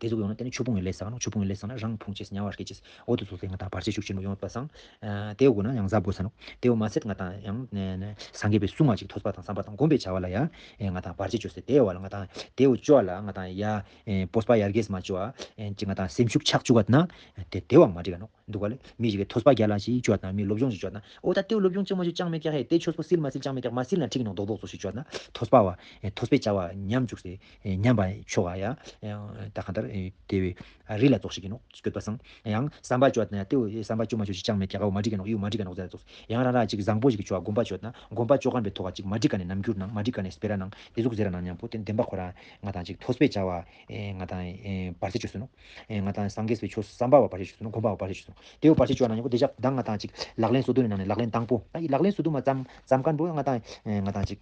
དེ་ཟུག་ཡོང་ན་དེ་ནི་ཆོས་ཕུང་གི་ལས་བསགས་ནོག། ཆོས་ཕུང་གི་ལས་བསགས་ན་རང་ཕུང་ཅེས་དམྱལ་བ་སྐྱེ་ཅེས་འོ་དེ་ཙོགས་སེ་ང་དང་བར་ཆད་ཤུགས་ཆེན་པོ་ཡོང་ཡོད་པ་སང་། ཨ་དེ་བོ་ན་ཡང་གཟབ་དགོས་ས་ནོག། དེ་བོ་མ་ཚད་ང་དང་ཡང་ཨ་སངས་རྒྱས་པའི་གསུང་བ་ཅིག་ཐོས་པ་དང་བསམ་པ་དང་སྒོམ་པའི་བྱ་བ་ལ་ཡ་ཨེ་ང་དང་བར་ཆད་བཅོས་སེ་དེ་བོ་ལ་ང་དང་དེ་བོ་བཅོ་བ་ལ་ང་དང་ཡ་ཨེ་སྤོབས་པ་ཡར་རྒྱས་མ་བཅོ་བ་ཨེ་ཅིག་ང་དང་སེམས་ཤུགས་ཆག་བཅུག་ག་ན་དེ་དེ་བོ་མ་འགྲིག་ག་ནོག། འདུག་ག་ལེ། མི་ཞིག་གི་ཐོས་པ་རྒྱལ་ལ་ཞིག་བཅོ་བ་དང་མི་སློབ་སྦྱོང་ཞིག་བཅོ་བ་དང་འོ་ད་དེ་བོ་སློབ་སྦྱོང་ཅང་མ་ཞིག་ཅང་མེད་ཀྱག་ཧེ། དེ་ཆོས་པོ་སིལ་མ་སིལ་ཅང་མེད་ཀྱག། མ་སིལ་ན་འགྲིག་གི་ནོག། རྡོག་རྡོག་ཙོགས་ཤིག་བཅོ་བ་དང་ཐོས་པ་བ་ཨེ་ཐོས་པའི་བྱ་བ་ཉམས་བཅུག་སེ་ཨེ་ཉམས་པ་ཆོག་ག་ཡ། ཨེ་ད་གང་ལྟར་ཨེ་དེ་བའི་རི་ལ་ཙོགས་ཤིག་ཡིན་ནོག་སྐྱོད་པ་སང་། ཡང་བསམ་པ་བཅོ་བ་དང་དེ་བོ་ཨེ་བསམ་པ་བཅོ་མ་བཅོ་ཞིག་ཅང་མེད་ཀྱག། འོ་མ་འགྲིག་གི་ནོག། ཡུ་མ་འགྲིག་གི་ནོག་ཟེར་ཙོགས། ཡང་རང་རང་ཅིག་བཟང་པོ་ཞིག་གི་བཅོ་བ་སྒོམ་པ་བཅོ་བ་དང་སྒོམ་པ་བཅོ་མཁན་པའི་ཐོག་ག་ཅིག་མ་འགྲིག་ག་ནས་རྣམ་འགྱུར་ནང་མ་འགྲིག་ག་ནས་སྤེ་ར་ནང་དེ་ཟུག་ཟེར་ར་ནང་མཉམ་པོ་དེ་བདེན་པ་ཁོ་རང་ང་དང་ཅིག་ཐོས་པའི་བྱ་བ་ཨེ་ང་དང་ཨེ་བར་ཆད་བཅོས་སོ་ནོག། ཨེ་ང་དང་སངས་རྒྱས་པའི་ཆོས་བསམ་པ་བ་བར་ཆད་བཅོས་སོ་ནོག། སྒོམ་པ་བ་བར་ཆད་བཅོས་སོ་ནོག། དེ་བོ་བར་ཆད་བཅོ་ན་ཉམ་པོ་དེ་ཞག་དང་ང་དང་ཅིག་ལག་ལེན་སོ་བདུན་ནི་ནང་ནས་ལག་ལེན་དང་པོ་ད་ལག་ལེན་སོ་བདུན་མ་ཙམ་ཙམ་མཁན་པོ་ང་དང་ཨེ་ང་དང་ཅིག་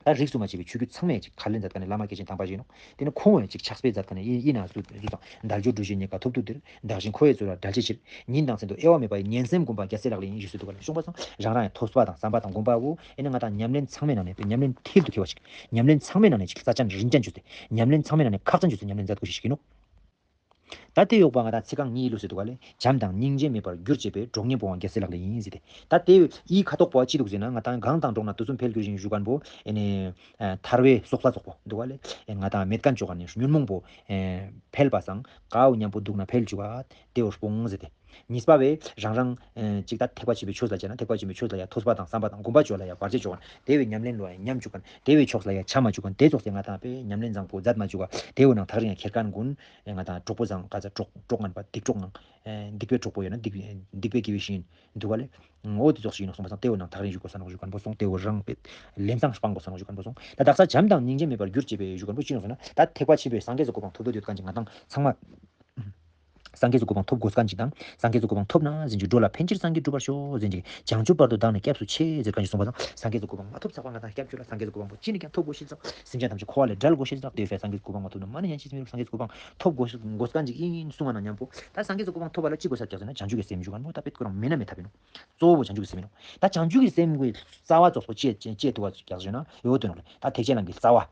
ད་རིས་སུ་མ་ཆད་པའི་ཆོས་བརྒྱུད་ཚང་མས་ཅིག་ཁས་ལེན་མཛད་མཁན་ནི་བླ་མ་སྐྱེས་ཆེན་དམ་པ་ཞིག་ཡིན་ནོག། དེ་ནི་ཁོང་བོ་ཅིག་ཕྱག་དཔེ་མཛད་མཁན་ནི་ཡིན་ཡིན་ན་སུ་སུ་དང་དལ་འབྱོར་གྲུ་བཞི་རྙེད་དཀའ་ཐོབ་ཏུ་འདིར། བདག་གཞན་འཁོར་བའི་ཚུལ་ལ་བསྒྲལ་བྱའི་ཕྱིར། ཉིན་དང་མཚན་དུ་དབྱེ་བ་མེད་པར། ཉན་སེམས་སྒོམ་པ་རྒྱལ་སྲས་ལག་ལེན་ཡིན། ཞུས་སུ་འདུག་ག་ལེ། གསུངས་པ་སང་རང་རང་ཡང་ཐོས་པ་དང་བསམ་པ་དང་སྒོམ་པ་བོ་ཨེ་ནི་ང་དང་ཉམས་ལེན་ཚང་མའི་ནང་ནས་ཉམས་ལེན་མཐིལ་དུ་འཁྱོལ་བ་ཞིག། ཉམས་ལེན་ཚང་མའི་ནང་ནས་ཅིག་རྩ་ཅན་རིན་ཅན་བཅོས་ཏེ། ཉམས་ལེན་ཚང་མའི་ནང་ནས་ཁག་ཅན་བཅོས་ཏེ་ཉམས་ལེན་མཛད་དགོས་ཤེས་ཤིག་ཡིན་ནོག། ད་དེ་ཡོག་པ་ང་དང་ཚིག་རྐང་གཉིས་ལུགས་སུ་འདུག་ག་ལེ། བྱམས་དང་སྙིང་རྗེ་མེད་པར་གྱུར་ཅེས་པས། གྲོགས་ངན་སྤོང་བ་རྒྱལ་སྲས་ལག་ལེན་ཡིན་ཟེར་ཏེ། ད་དེ་ཡི་ཁ་དོག་པོ་ཅི་འདུག་ཟེར་ན་ང་དང་གང་དང་འགྲོགས་ན་དུས་གསུམ་འཕེལ་འགྱུར་ཞིང་བཞུགས་མཁན་པོ་ཨེ་ནི་ཨ་ཐར་པའི་སོགས་ལ་སོགས་པོ་འདུག་ག་ལེ། ཨེ་ང་དང་མེད་མཁན་བཅོ་མཁན་ནི་ཉོན་མོངས་པོ་ཨེ་འཕེལ་བ་སང་ཀའོ་མཉམ་པོ་འདུག་ན་འཕེལ་བཅུག་ག། དེ་བོ་སྤོང་ཟེར་ཏེ། གཉིས་པ་བས་རང་རང་ཨེ་ཅིག་ད་ཐེག་པ་ཆེན་པོའི་ཆོས་ལ་བྱས་ན་ཐེག་པ་ཆེན་པོའི་ཆོས་ལ་ཡ་ཐོས་པ་དང་བསམ་པ་དང་སྒོམ་པ་བཅོ་ལ་ཡ་བར་ཆད་བཅོ་མཁན། དེ་བས་ཉམས་ལེན་ལོ་ཡ་ཉམས་བཅུག་མཁན། དེ་བས་ཕྱོགས་ལ་ཡ་ཆ་མ་བཅུག་མཁན། དེ་ཙོགས་སེ་ང་དང་པས་ཉམས་ལེན་བཟང་པོ་མཛད་མ་བཅུག་ག། དེ་བོ་ནང་ཐག་རིང་ཡ་ཁྱེར་མཁན་ཀུན་ཨེ་ང་དང་གྲོགས་པོ་བཟང་ག་ཚ་གྲོགས་གྲོགས་ངན་པ་སྡིག་གྲོགས་ངན་ཨེ་སྡིག་པའི་གྲོགས་པོ་ཡོད་ན་སྡིག་སྡིག་པའི་དགེ་བའི་བཤེས་གཉེན་འདུག་ག་ལེ། འོ་དེ་ཙོགས་ཤིག་ཡིན་ནོག་གསུངས་པ་སང་དེ་བོ་ནང་ཐག་རིང་བཞུགས་དགོས་ས་ནོག་ཞུ་མཁན་པོ་སོང་། དེ་བོ་རང་པས་ལེན་སང་སྤང་དགོས་ས་ནོག་ཞུ་མཁན་པོ་སོང་། ད་དག་ས་བྱམས་དང་སྙིང་རྗེ་མེད་པར་གྱུར་ཅེས་པས་ཞུ་མཁན་པོ་ཅི་ནོག་ཟེར་ན་ད་ཐེག་པ་ཆེན་པོའི་སངས་རྒྱས་སི་གོ་འཕང་ཐོབ་འདོད་ཡོད་མཁན་གྱི་ང་དང་ཚང་མ། སངས་རྒྱས་སི་གོ་འཕང་ཐོབ་དགོས་མཁན་ཅིག་དང་། སངས་རྒྱས་སི་གོ་འཕང་ཐོབ་ན་ཟིན་ཅིག་འགྲོ་ལ་ཕན་ཕྱིར་སངས་རྒྱས་འགྲུབ་པར་ཤོག་ཟིན་ཅིག་བྱང་ཆུབ་བར་དུ་བདག་ནི་སྐྱབས་སུ་མཆི་ཟེར་མཁན་ཅིག་གསུངས་པ་དང་། སངས་རྒྱས་སི་གོ་འཕང་མ་ཐོབ་ཚག་པ་ང་དང་སྐྱབས་བཅོལ་ལ་སངས་རྒྱས་སི་གོ་འཕང་པོ་ཅི་ནས་ཀྱང་ཐོབ་དགོས་ཤེས་ཙང་། སེམས་ཅན་ཐམས་ཅད་འཁོར་བ་ལས་བསྒྲལ་དགོས་ཤེས་ཙང་། དེ་བས་སངས་རྒྱས་སི་གོ་འཕང་མ་ཐོབ་ན་མ་ནི་ཡང་ཅི་མི་རུང་། སངས་རྒྱས་སི་གོ་འཕང་ཐོབ་དགོས་དགོས་མཁན་ཅིག་ཡིན་གསུངས་པ་ན་མཉམ་པོ། ད་སངས་རྒྱས་སི་གོ་འཕང་ཐོབ་པ་ལ་ཅི་དགོས་ས་ཀྱག་ཟེར་ན་བྱང་ཆུབ་ཀྱི་སེམས་ཞུ་མཁན་པོ་ད་པེད་ཁོ་རང་མེད་ན་མེད་ཐབས་ཡིན་ནོག། གཙོ་བོ་བྱང་ཆུབ་ཀྱི་སེམས་ཡིན་ནོག། ད་བྱང་ཆུབ་ཀྱི་སེམས་ཀྱི་རྩ་བ་ཙོགས་པོ་ཅི་ཅི་ཅི་ཐུབ་པ་ཀྱག་ཟེར་ན་ཡོད་དོ་ནོག་ལེ། ད་ཐེག་ཆེན་ལམ་གྱི་རྩ་བ།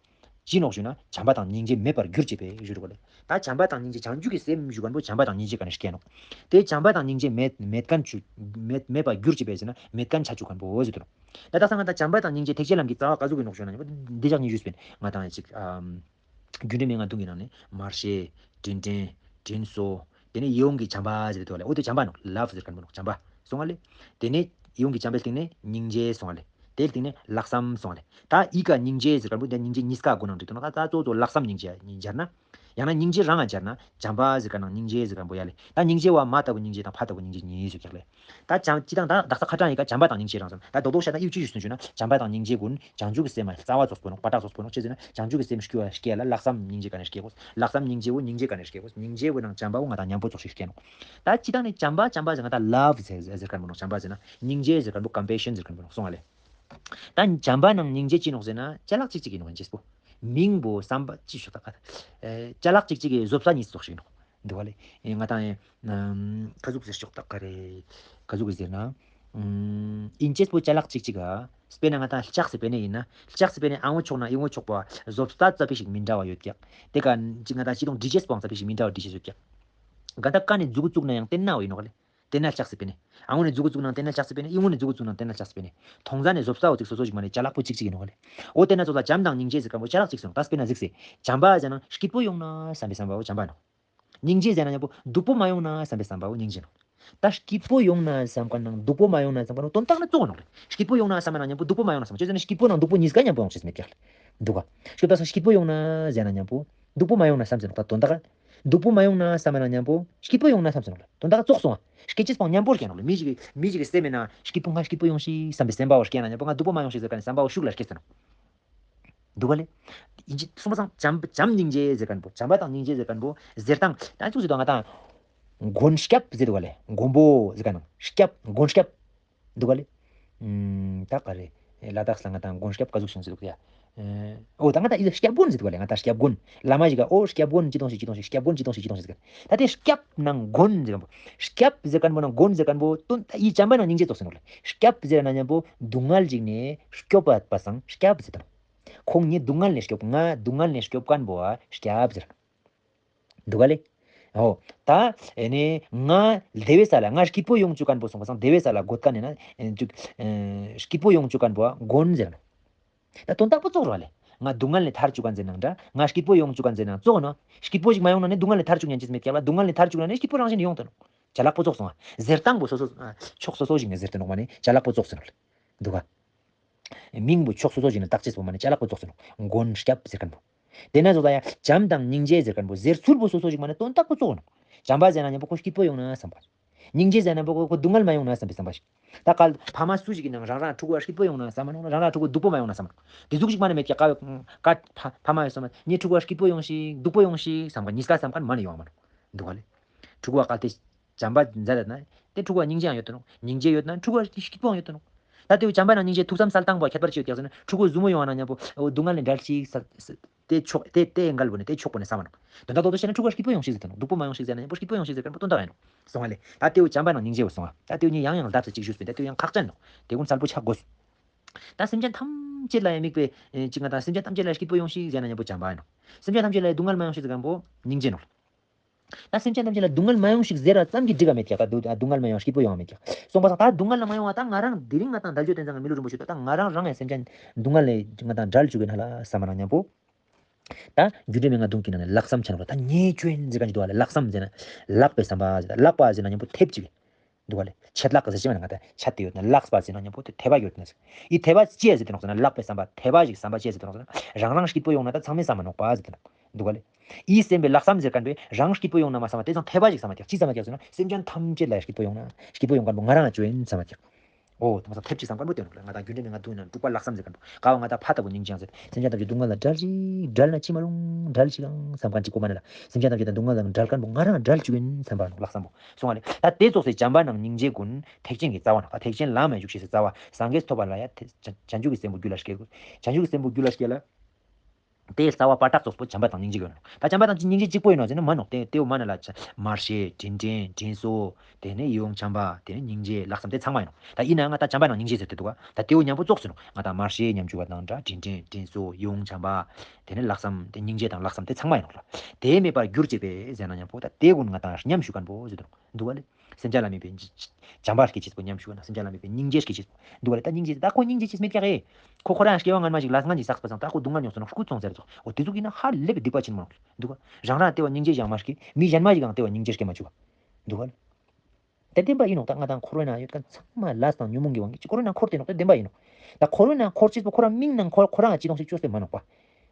ཅི་ནོག་ཞུ་ན་བྱམས་པ་དང་སྙིང་རྗེ་མེད་པར་གྱུར་ཅེས་པས་ཞུ་རུ་གོ་ལེ། ད་བྱམས་པ་དང་སྙིང་རྗེ་བྱང་ཆུབ་ཀྱི་སེམས་ཞུ་མཁན་པོ་བྱམས་པ་དང་སྙིང་རྗེ་ཀ་ནས་སྐྱེ་ནོག། དེ་བྱམས་པ་དང་སྙིང་རྗེ་མེད་མེད་མཁན་ཆུ་མེད་མེད་པར་གྱུར་ཅེས་པས་ཟེར་ན་མེད་མཁན་ཆ་བཅུག་མཁན་པོ་ཟེར་དུ་ནོག། ད་དག་ས་ང་ད་བྱམས་པ་དང་སྙིང་རྗེ་ཐེག་ཆེན་ལམ་གྱི་རྩ་བ་ག་ཟུག་གི་ནོག་ཞུ་ན་འདི་ཞག་ཉིན་ཞུས་པས་ང་དང་ཅིག་ཨམ། རྒྱུ་འབྲས་མན་ངག་བདུན་གྱི་ནང་ནས་མར་ཤེས། དྲིན་དྲན། དྲིན་གཟོ། དེ་ནས་ཡིད་འོང་གི་བྱམས་པ་ཟེར་དུ་ལེ། འོ་དེ་བྱམས་པ་ནོག། ལབ་ཟེར་མཁན་པོ་ནོག་བྱམས་པ། སོང་ང་ལེ། དེ་ནས་ཡིད་འོང་གི་བྱམས་པའི་སྟེང་ནས་སྙིང་རྗེ་སོང་ང་ལེ། དེའི་སྟེང་ནས་ལྷག་བསམ་སོང་ང་ལེ། ད་ཡིད་ཀ་སྙིང་རྗེ་ཟེར་མཁན་པོ་དེ་སྙིང་རྗེ་གཉིས་ཀ་སྒོ་ནང་འགྲིག་ཏུ་ནོག། ད་ད་གཙོ་གཙོ་ལྷག་བསམ་སྙིང་རྗེ་སྦྱར་ན། ཡང་ན་སྙིང་རྗེ་རང་ང་སྦྱར་ན་བྱམས་པ་ཟེར་མཁན་ནང་སྙིང་རྗེ་ཟེར་མཁན་པོ་ཡ་ལེ། ད་སྙིང་རྗེ་བ་མ་ལྟ་བུ་སྙིང་རྗེ་དང་ཕ་ལྟ་བུ་སྙིང་རྗེ་གཉིས་ཡོད་ཀྱག་ལེ། ད་བྱམས་ཅི་དང་ད་དག་ས་ཁ་གྲངས་ཡི་ག་བྱམས་པ་དང་སྙིང་རྗེ་རང་སོང་། ད་རྡོག་རྡོག་བཤད་ན་ཡིད་ཆེས་ཞུ་སུན་ཞུ་ན་བྱམས་པ་དང་སྙིང་རྗེ་ཀུན་བྱང་ཆུབ་ཀྱི་སེམས་མ་རྩ་བ་ཙོགས་པོ་ནོག། པ་ཏག་ཙོགས་པོ་ནོག། ཅི་ཟེར་ན་བྱང་ཆུབ་ཀྱི་སེམས་སྐྱེ་བ་སྐྱེ་ལ་ལྷག་བསམ་སྙིང་རྗེ་ཀ་ནས་སྐྱེ་དགོས། ལྷག་བསམ་སྙིང་རྗེ་བོ་སྙིང་རྗེ་ཀ་ནས་སྐྱེ་དགོས། སྙིང་རྗེ་བོ་ནང་བྱམས་པ་བོ་ང་དང་མཉམ་པོ་ཙོགས་ཤིག་སྐྱེ་ནོག། ད་ཅི་དང་ནི་བྱམས་པ་བྱམས་པ་ཟེར་ང་ད་ལབ་ཟེར་ཟེར་མཁན་པོ་ནོག། བྱམས་པ་ཟེར་ན་སྙིང་རྗེ་ཟེར་མཁན་པོ་ཀམ་པེ་ཤན་ཟེར་མཁན་པོ་ནོག། སོང་ང་ལེ། ད་བྱམས་པ་ནང་སྙིང་རྗེ་ཅི་ནོག་ཟེར་ན་ཅ་ལག་གཅིག་གཅིག་ཡིན་ནོག་ཡིན་ཅེས་པོ། མིང་པོ་བསམ་པ་ཅི་ཤོག་ད་ཀ་ཨེ་ཅ་ལག་གཅིག་གཅིག་གི་བཟོ་ལྟ་གཉིས་ཙོགས་ཤིག་ནོག། འདུག་ག་ལེ། ཨེ་ང་དང་ཨེ་ནམ་ཀ་ཟུག་ཟེར་ཤོག་ད་ཀ་རེ། ཀ་ཟུག་གི་ཟེར་ན། ཨུམ་ཡིན་ཅེས་པོ་ཅ་ལག་གཅིག་གཅིག་ག་དཔེར་ན་ང་དང་ལྕགས་སི་པེ་ནེ་ཡིན་ན། ལྕགས་སི་པེ་ནེ་ཨ་བོ་ཆོག་ན་ཨི་བོ་ཆོག་པ་བཟོ་ལྟ་ཙ་པིག་ཞིག་མི་འདྲ་བ་ཡོད་ཀྱག། དེ་ཀ་ཅི་ང་དང་ཅི་དང་འདྲི་ཅེས་པོའང་ཙ་པིག་ཞིག་མི་འདྲ་བ་འདྲི་ཅེས་ཡོད་ཀྱག། ག་ད་ཀ་ནས་མཛུ་གུ་བཙུགས་ན་ཡང་བསྟན་ན་བ་ཡིན་ནོག་ལེ། བསྟན་ན་ལྕགས་སི་པེ་ནེ། ཨ་བོ་ནས་མཛུ་གུ་བཙུགས་ན་བསྟན་ན་ལྕགས་སི་པེ་ནེ། ཨི་བོ་ནས་མཛུ་གུ་བཙུགས་ན་བསྟན་ན་ལྕགས་སི་པེ་ནེ། ཐོང་ཟ་ནས་བཟོ་ལྟ་བོ་ཅིག་སོ་སོ་ཅིག་མ་ནས་ཅ་ལག་པོ་ཅིག་ཅིག་ཡིན་ནོག་ལེ། འོ་དེ་ན་ཙོགས་ལ་བྱམས་དང་སྙིང་རྗེ་ཟེར་མཁན་པོ་ཅ་ལག་གཅིག་སོང་། ད་དཔེར་ན་གཟིགས་སེ། བྱམས་པ་ཟེར་ན་སྐྱིད་པོ་ཡོང་ན་བསམ་པའི་བསམ་པ་བོ་བྱམས་པ་ནོག། སྙིང་རྗེ་ཟེར་ན་ཡང་པོ་སྡུག་པོ་མ་ཡོང་ན་བསམ་པའི་བསམ་པ་བོ་སྙིང་རྗེ་ནོག། ད་སྐྱིད་པོ་ཡོང་ན་བསམ་མཁན་ནང་སྡུག་པོ་མ་ཡོང་ན་བསམ་མཁན་ནང་དོན་དག་ནི་ཙོགས་ནོག་ལེ། སྐྱིད་པོ་ཡོང་ན་བསམ་མཁན་ནང་མཉམ་པོ་སྡུག་པོ་མ་ཡོང་ན་བསམ། ཅི་ཟེར་ན་སྐྱིད་པོ་ནང་སྡུག་པོ་གཉིས་ཀ་མཉམ་པོ་ཡོང་ཅེས་མེད་ཀྱག་ལེ། འདུག་ག། སྐྱིད་པོ་ཡོང་ན་ཟེར་ན་མཉམ་པོ་སྡུག་པོ་མ་ཡོང་ན་བསམ་ཟེར་ནོག། ད་དོན་དག་སྡུག་པོ་མ་ཡོང་ན་བསམ་མཁན་ནང་མཉམ་པོ་སྐྱིད་པོ་ཡོང་ན་བསམ་ཟེར་ནོག་ལེ། དོན་དག་ཙོགས་སོང་ང་། སྐད་ཅིག་སྤང་མཉམ་པོ་སྐྱེ་ནོག་ལེ། མི་ཞིག་གི་མི་ཞིག་གི་སེམས་མེད་ན་སྐྱིད་པོ་ང་སྐྱིད་པོ་ཡོང་ཤིག་བསམ་པའི་སེམས་པ་བོ་སྐྱེ་ན་མཉམ་པོ་ང་སྡུག་པོ་མ་ཡོང་ཤིག་ཟེར་མཁན་ནི་བསམ་པ་བོ་ཤུགས་ལ་སྐྱེ་ཟེར་ནོག། འདུག་ག་ལེ། ཡིན་ཅི་སོང་པ་སང་བྱམས་བྱམས་སྙིང་རྗེ་ཟེར་མཁན་པོ། བྱམས་པ་དང་སྙིང་རྗེ་ཟེར་མཁན་པོ་ཟེར་སྟངས་ད་ཅུང་ཟེར་དོ་ང་དང་མགོན་སྐྱབས་ཟེར་དུག་ག་ལེ། མགོན་པོ་ཟེར་མཁན་ནང་སྐྱབས་མགོན་སྐྱབས་འདུག་ག་ལེ། ཨུམ། ད་ག་རེ་ལ་དྭགས་ལ་ང་དང་མགོན་སྐྱབས་ག་ཟུག་ཞིག་ཟེར་དུག་ཡ། ཨོ་ད་ང་དང་ཨི་སྐྱབས་མགོན་ཟེར་དུག་ག་ལེ། ང་དང་སྐྱབས་མགོན། བླ་མ་ཞིག་ག་ཨོ་སྐྱབས་མགོན་ཅི་དོན་ཞིག་ཅི་དོན་ཞིག་སྐྱབས་མགོན་ཅི་དོན་ཞིག་ཅི་དོན་ཞིག་ཟེར། ད་དེ་སྐྱབས་ནང་མགོན་ཟེར་མཁན་པོ། སྐྱབས་ཟེར་མཁན་པོ་ནང་མགོན་ཟེར་མཁན་པོ་དོན་ད་ཨི་བྱམས་པ་ནང་སྙིང་རྗེ་ཙོགས་ཟེར་ནོག་ལེ། སྐྱབས་ཟེར་ན་མཉམ་པོ་སྡུག་བསྔལ་ཞིག་ནས་སྐྱོབ་པ་སང་སྐྱབས་ཟེར་དང་། ཁོང་ངེ་སྡུག་བསྔལ་ནས་སྐྱོབ། ང་སྡུག་བསྔལ་ནས་སྐྱོབ་མཁན་པོ་ཨ་སྐྱབས་ཟེར། འདུག་ག་ལེ། འོ། ད་ཨེ་ནི་ང་བདེ་བའི་ས་ལ་ང་སྐྱིད་པོ་ཡོང་བཅུག་མཁན་པོ་སོང་པ་སང་བདེ་བའི་ས་ལ་འགོད་མཁན་ནི་ན་ཨེ་ཅིག་ཨེ་སྐྱིད་པོ་ཡོང་བཅུག་མཁན་པོ་ཨ་མགོན་ཟེར་ནོག། ད་དོན་དག་པོ་ཙོགས་རེད་པ་ལེ། ང་སྡུག་བསྔལ་ནས་ཐར་བཅུག་མཁན་ཟེར་ནའང་འདྲ། ང་སྐྱིད་པོ་ཡོང་བཅུག་མཁན་ཟེར་ནའང་ཙོགས་ནོག། སྐྱིད་པོ་ཞིག་མ་ཡོང་ན་ནི་སྡུག་བསྔལ་ནས་ཐར་བཅུག་ཉན་ཅེས་མེད་ཀྱག་ལ། སྡུག་བསྔལ་ནས་ཐར་བཅུག་ན་ནི་སྐྱིད་པོ་རང་བཞིན་ནས་ཡོང་དོ་ནོག། ཅ་ལག་པོ་ཙོགས་སོང་ང་། ཟེར་སྟངས་པོ་སོ་སོ་ཨ་ཕྱོགས་སོ་སོ་ཞིག་ནས་ཟེར་ཏེ་ནོག་མ་ནི་ཅ་ལག་པོ་ཙོགས་ཟེར་ནོག་ལེ། འདུག་ག། མིང་པོ་ཕྱོགས་སོ་སོ་ཞིག་ནས་བཏགས་ཅེས་པོ་མ་ནི་ཅ་ལག་པོ་ཙོགས་ཟེར་ནོག། མགོན་སྐྱབས་ཟེར་མཁན་པོ། དེ་ན་ཟོ་ད་ཡ་བྱམས་དང་སྙིང་རྗེ་ཟེར་མཁན་པོ་ཟེར་ཚུལ་པོ་སོ་སོ་ཞིག་མ་ནི་དོན་དག་པོ་ཙོགས་ནོག། བྱམས་པ་ཟེར་ན་མཉམ་པོ་ཁོ་སྐྱིད་པོ་ཡོང་ན་བསམ་པ། སྙིང་རྗེ་ཟེར་ན་མཉམ་པོ་ཁོ་སྡུག་བསྔལ་མ་ཡོང་ན་བསམ་པའི་བསམ་པ་ཞིག། ད་ག་ཕ་མ་སུ་ཞིག་གི་ནང་རང་རང་ཕྲུ་གུ་ཨ་སྐྱིད་པོ་ཡོང་ན་བསམ་མ་ནོག། རང་རང་ཕྲུ་གུ་སྡུག་པོ་མ་ཡོང་ན་བསམ་མ་ནོག། དེ་ཟུག་ཞིག་མ་ནི་མེད་ཀྱག་ག་ཕ་ཕ་མ་ཡོད་སོང་ན་ངའི་ཕྲུ་གུ་ཨ་སྐྱིད་པོ་ཡོང་ཤིག་སྡུག་པོ་ཡོང་ཤིག་བསམ་ག་གཉིས་ཀ་བསམ་མཁན་མ་ནི་ཡོང་མ་ནོག། འདུག་ག་ལེ། ཕྲུ་གུ་ཨ་གལ་ཏེ་བྱམས་པ་མཛད་ན་དེ་ཕྲུ་གུ་ཨ་སྙིང་རྗེ་ཡང་ཡོད་དོ་ནོག། སྙིང་རྗེ་ཡོད་ན་ཕྲུ་གུ་ཨ་སྐྱིད་པོ་ཡང་ཡོད་དོ་ནོག། ད་དེ་བོ་བྱམས་པ་ནང་སྙིང་རྗེ་ཐུགས་བསམ་གསལ་སྟངས་པོ་ཁྱད་པར་ཅི་ཡོད་ཀྱག་ཟེར་ན་ཕྲུ་གུ་ཟུར་མོ་ཡོང་བ་ན་མཉམ་པོ་འོ་སྡུག་བསྔལ་ནས་བསྒྲལ་ཅིག་ས་ས་དེ་ཕྱོགས་དེ་དེ་ཨེང་གལ་པོ་ནས་དེ་ཕྱོགས་པོ་ནས་བསམ་མ་ནོག། དོན་དག་ཏོག་ཏོ་བཤད་ན་ཕྲུ་གུ་སྐྱིད་པོ་ཡོང་ཤིག་ཟེར་དོ་ནོག། སྡུག་པོ་མ་ཡོང་ཤིག་ཟེར་ན་མཉམ་པོ་སྐྱིད་པོ་ཡོང་ཤིག་ཟེར་མཁན་པོ་དོན་དག་ཡིན་ནོག། སོང་བ་ལེ། ད་དེ་བོ་བྱམས་པ་ནང་སྙིང་རྗེ་བོ་སོང་བ། ད་དེ་བོ་ངས་ཡང་ཡང་ལྡབ་ས་ཅིག་ཞུས་པས་ད་དེ་བོ་ཡང་ཁག་ཅན་ནོག། དེ་ཀུན་གསལ་པོ་ཆགས་དགོས། ད་སེམས་ཅན་ཐམས་ཅད་ལ་ཡང་དམིགས་པའི་ཅིག་ང་དང་སེམས་ཅན་ཐམས་ཅད་ལ་སྐྱིད་པོ་ཡོང་ཤིག་ཟེར་ན་མཉམ་པོ་བྱམས་པ་ཡིན་ནོག། སེམས་ཅན་ཐམས་ཅད་ལ་སྡུག་བསྔལ་མ་ཡོང་ཤིག་ཟེར་མཁན་པོ་སྙིང་རྗེ་ནོག། ད་སེམས་ཅན་ཐམས་ཅད་ལ་སྡུག་བསྔལ་མ་ཡོང་ཤིག་ཟེར་བ་ཙམ་གྱིས་འགྲིག་ག་མེད་ཀྱག། ད་སྡུག་སྡུག་བསྔལ་མ་ཡོང་སྐྱིད་པོ་ཡོང་བ་མེད་ཀྱག། སོང་པ་སང་ད་སྡུག་བསྔལ་ལ་མ་ཡོང་བ་ད་ང་རང་དེ་རིང་ང་དང་དལ་འབྱོར་བསྟན་ཙང་མི་ལུས་རིན་པོ་ཆེ་ད་ང་རང་རང་ཡང་སེམས་ཅན་སྡུག་བསྔལ་ལས་ང་དང་བསྒྲལ་བཅུག་གི་ན་ལ་བསམ་པ་ནང་མཉམ་པོ། ད་རྒྱུ་འབྲས་མན་ངག་བདུན་གྱི་ནང་ནས་ལྷག་བསམ་ཆ་ནོག་ལ། ད་ངས་ཅོ་ཡིན་ཟེར་མཁན་ཅིག་འདུག་བ་ལེ། ལྷག་བསམ་ཟེར་ན་ལྷག་པ་ཟེར་ན་མཉམ་པོ་ཐེབས་ཅིག་འདུག་བ་ལེ། ཆད་ལྷག་ཟེར་ཅེས་མ་ནི་ང་ད་ཆད་དེ་ཡོད་ན་ལྷག་པ་ཟེར་ན་མཉམ་པོ་དེ་ཐེབས་པ་ཡོད་ན་ཟེར། ཨི་ཐེབས་པ་ཅི་ཡ་ཟེར་ཏེ་ནོག་ཟེར་ན་ལྷག་པའི་བསམ་པ་ཐེབས་པ་ཞིག་བསམ་པ་ཅི་ཡ་ཟེར་ཏེ་ནོག་ཟེར་ན་རང་རང་སྐྱིད་པོ་ཡོང་ན་ད་ཚང་མས་བསམ་མ་ནོག་པ་ཟེར་ཏེ་ནོག་འདུག་བ་ལེ། ཨི་སེམས་པའི་ལྷག་བསམ་ཟེར་མཁན་པས་རང་སྐྱིད་པོ་ཡོང་ན་མ་བསམ་པ་དེ་ཚང་ཐེབས་པ་ཞིག་བསམ་མ་ཀྱག། ཅི་བསམ་མ་ཀྱག་ཟེར་ན་སེམས་ཅན་ཐམས་ཅད་ལ་སྐྱིད་པོ་ཡོང་ན་སྐྱིད་པོ་ཡོང་མཁན་པོ་ང་རང་ང་ཅོ་ཡིན་བསམ་མ་ཀྱག། འོ་དེ་མ་ཚད་ཐེབས་ཅིག་བསམ་མཁན་པོ་དེ་ནོག་ལ། ང་དང་རྒྱུ་འབྲས་མན་ངག་བདུན་ནང་འབྲུག་པ་ལྷག་བསམ་ཟེར་མཁན་པོ་ག་བ་ང་དང་ཕ་ལྟ་བུ་སྙིང་རྗེ་ཡང་ཟེར། སེམས་ཅན་ཐམས་ཅད་སྡུག་བསྔལ་ལ་བསྒྲལ་ཅིག་བསྒྲལ་ན་ཅི་མ་རུང་བསྒྲལ་ཅིག་ཨང་བསམ་མཁན་ཅིག་གོ་མ་ནི་ལ། སེམས་ཅན་ཐམས་ཅད་དང་སྡུག་བསྔལ་ལ་བསྒྲལ་མཁན་པོ་ང་རང་བསྒྲལ་བཅུག་ཡིན་བསམ་པ་ནོག་ལྷག་བསམ་པོ། སོང་བ་ལེ། ད་དེ་ཙོགས་སེ་བྱམས་པ་ནང་སྙིང་རྗེ་ཀུན་ཐེག་ཆེན་གྱི་རྩ་བ་ནོག། ད་ཐེག་ཆེན་ལམ་མ་འཇུག་ཤེས་སི་རྩ་བ་སངས་རྒྱས་ཐོབ་པ་ལ་ཡ་ཐེ་བྱང་བྱང་ཆུབ་ཀྱི་སེམས་པོ་རྒྱུད་ལ་སྐྱེ་དགོས། བྱང་ཆུབ་ཀྱི་སེམས་པོ་རྒྱུད་ལ་སྐྱེ་ལ། དེའི་རྩ་བ་བར་ཐག་ཙོགས་པོ་བྱམས་པ་དང་སྙིང་རྗེ་ཡོད་ནོག། ད་བྱམས་པ་དང་སྙིང་རྗེ་གཅིག་པོ་ཡིན་ནོག་ཟེར་ན་མ་ནོག། དེ་དེའུ་མ་ན་ལ་ཆ་མར་ཤེས་དྲིན་དྲན་དྲིན་གཟོ་དེ་ནས་ཡིད་འོང་བྱམས་པ་དེ་ནས་སྙིང་རྗེ་ལྷག་བསམ་དེ་ཚང་མ་ཡིན་ནོག། ད་ཡིན་ནའང་ང་ད་བྱམས་པ་ནང་སྙིང་རྗེ་ཟེར་ཏེ་འདུག་ག། ད་དེའུ་མཉམ་པོ་ཙོགས་ཟེར་ནོག། ང་ད་མར་ཤེས་ཉམ་ཆུང་བ་དང་འདྲ་དྲིན་དྲན་དྲིན་གཟོ་ཡིད་འོང་བྱམས་པ་དེ་ནས་ལྷག་བསམ་དེ་སྙིང་རྗེ་དང་ལྷག་བསམ་དེ་ཚང་མ་ཡིན་ནོག་ལ། དེ་མེད་པར་གྱུར་ཅེས་པས་ཟེར་ན་མཉམ་པོ་ད་དེ་ཀུན་ང་ད་ཉམས་ཞུ་མཁན་པོ་ཟེར་འདུག་ག་ལེ། སེམས་ཅན་ལ་དམིགས་པའི་བྱམས་པ་སྐྱེ་ཅེས་པོ་ཉམས་ཞུ་ན་སེམས་ཅན་ལ་དམིགས་པའི་སྙིང་རྗེ་སྐྱེ་ཅེས་པོ་འདུག་ག་ལེ། ད་སྙིང་རྗེ་ད་ཁོ་སྙིང་རྗེ་ཅེས་མེད་ཀྱག་གི། ཁོ་ཁོ་རང་སྐྱེ་བ་སྔན་མ་ཞིག་ལས་ངན་ཞིག་བསགས་པ་སང་ད་ཁོ་སྡུག་བསྔལ་མྱོང་སོང་ནོག། སྐུ་བཙོང་ཟེར་ཙོགས་འོ་དེ་ཟུག་ཡིན་ན་ཧ་ལས་པའི་སྡིག་པ་ཆེན་མོ་ནོག་འདུག་ག། རང་རང་དེ་བ་སྙིང་རྗེ་བཞག་མ་སྐྱེ་མི་གཞན་མ་ཞིག་གང་དེ་བ་སྙིང་རྗེ་སྐྱེ་མ་བཅུག་ག་འདུག་ག་ལེ། ད་བདེན་པ་ཡིན་ནོག། ད་ང་དང་འཁོར་བའི་ནང་ཡོད་མཁན་ཚང་མ་ལས་དང་ཉོན་མོངས་ཀྱི་དབང་གིས་ཅི་འཁོར་བའི་ནང་འཁོར་ཏེ་ནོག། ད་བདེན་པ་ཡིན་ནོག། ད་འཁོར་བའི་ནང་འཁོར་ཅེས་པོ་ཁོ་རང་མིང་ནང་ཁོ་ཁོ་རང་ཅི་དོན་ཞིག་བཅོས་ཏེ་མ་ནོག་པ།